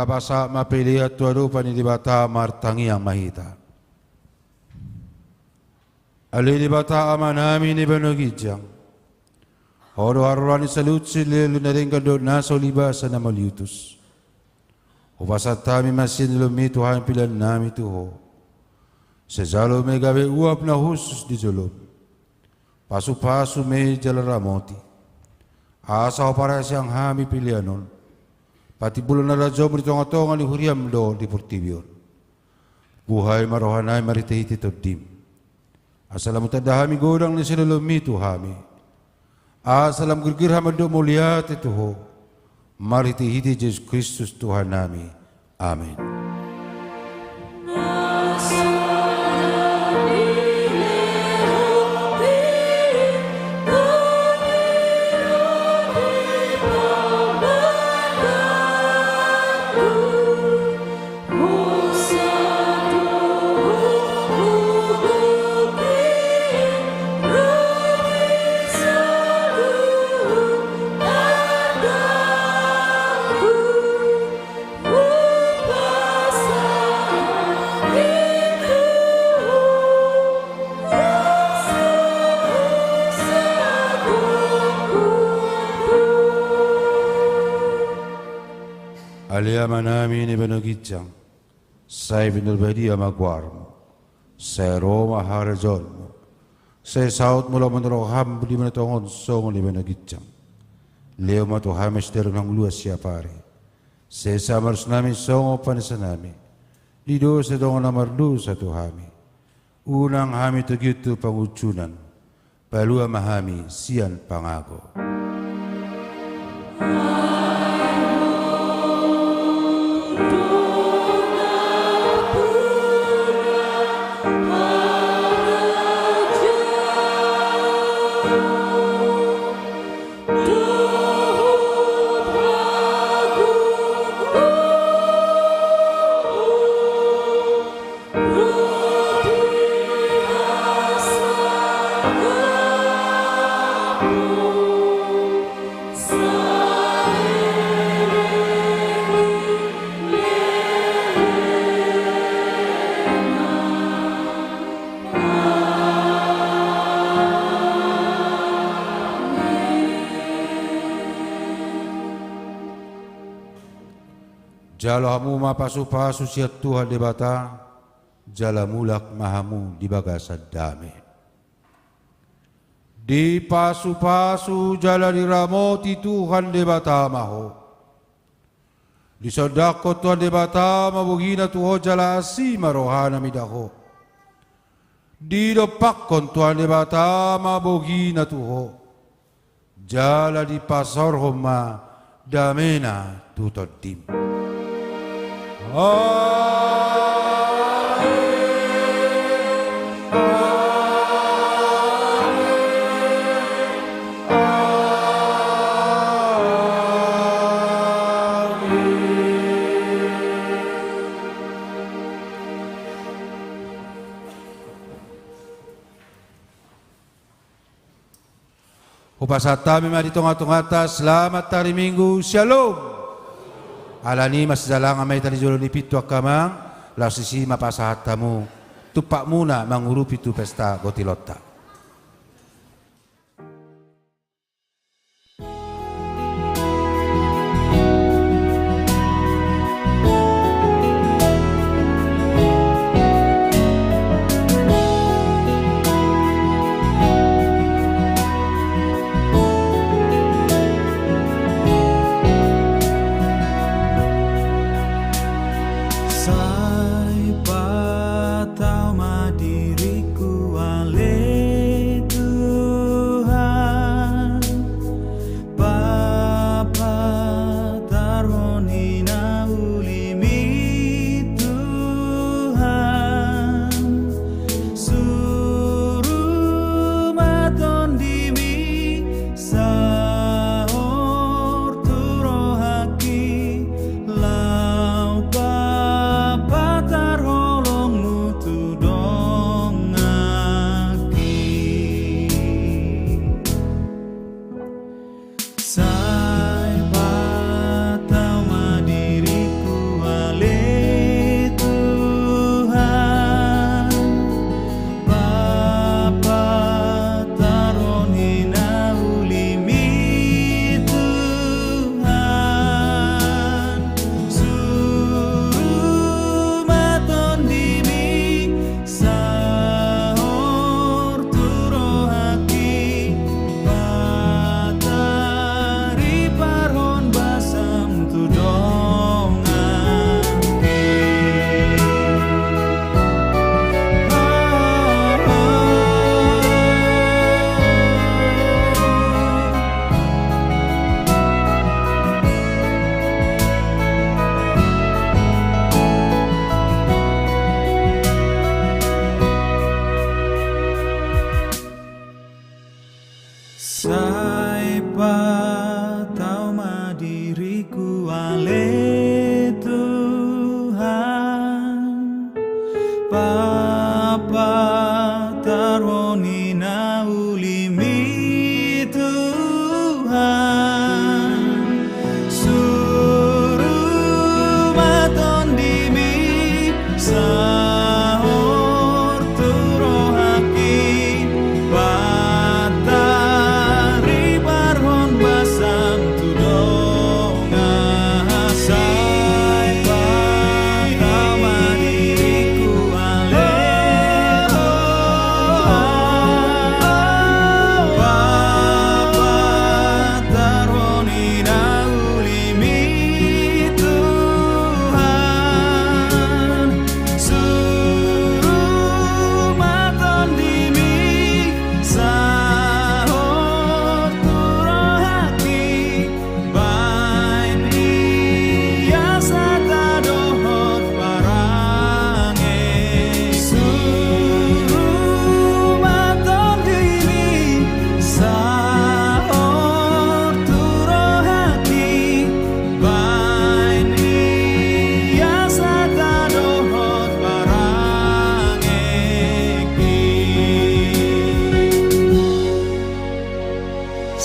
Tapasahat ma pelean tu adopan ni Debata, martangiang ma hita. Ale Debata Amanami na di banua ginjang, Ho do haroroan ni saluhut silehon na denggan dohot na so ulibasa na mauliutus. Hupasahat hami ma sian joloM i tu hami peleannami tu Ho. Sai jalo ma i gabe uap na hushus di joloM. Pasupasu ma i jala ramoti, asa huparhaseang hami pelean on, patimbulhon harajaonMu di tongatonga ni huriaM dohot di portibi on. Buhai ma rohanami marhitehite TondiM, asa lam hutanda hami godang na sian joloM i tu hami, asa lam girgir hami mandok mauliate tu Ho, marhitehite Jesus Kristus Tuhannami. Amen. Ale Amanami na di banua ginjang, sai pinarbadia ma goarMu. Sai ro ma harajaonMu. Sai sautMu lomo ni rohaM di banua tonga on songon na di banua ginjang. Lehon ma tu hami sadari on hangoluan siapari. Sesa ma dosannami songon panesanami di dosa ni dongan na mardosa tu hami. Unang hami togihon tu pangunjunan. Palua ma hami sian pangago. Jalo hamu ma pasupasu sian Tuhan Debata, jala mulak ma hamu di bagasan dame. Dipasupasu jala diramoti Tuhan Debata ma ho. Disondangkon Tuhan Debata ma bogina tu ho jala asi ma rohana mida ho. Didompakkon Tuhan Debata ma bogina tu ho, jala dipasaorhon ma damena tu tondim. Amen. Amen. Amen. Hupasahat hami ma di tongatonganta, selamat hari Minggu, Shalom. Alani i masijalangan ma hita di jolo ni pintu angka amang, laos disi ma pasahat hamu tumpakmuna mangurupi tu pesta gotilonta. Sai patau ma diriku ale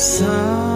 Sa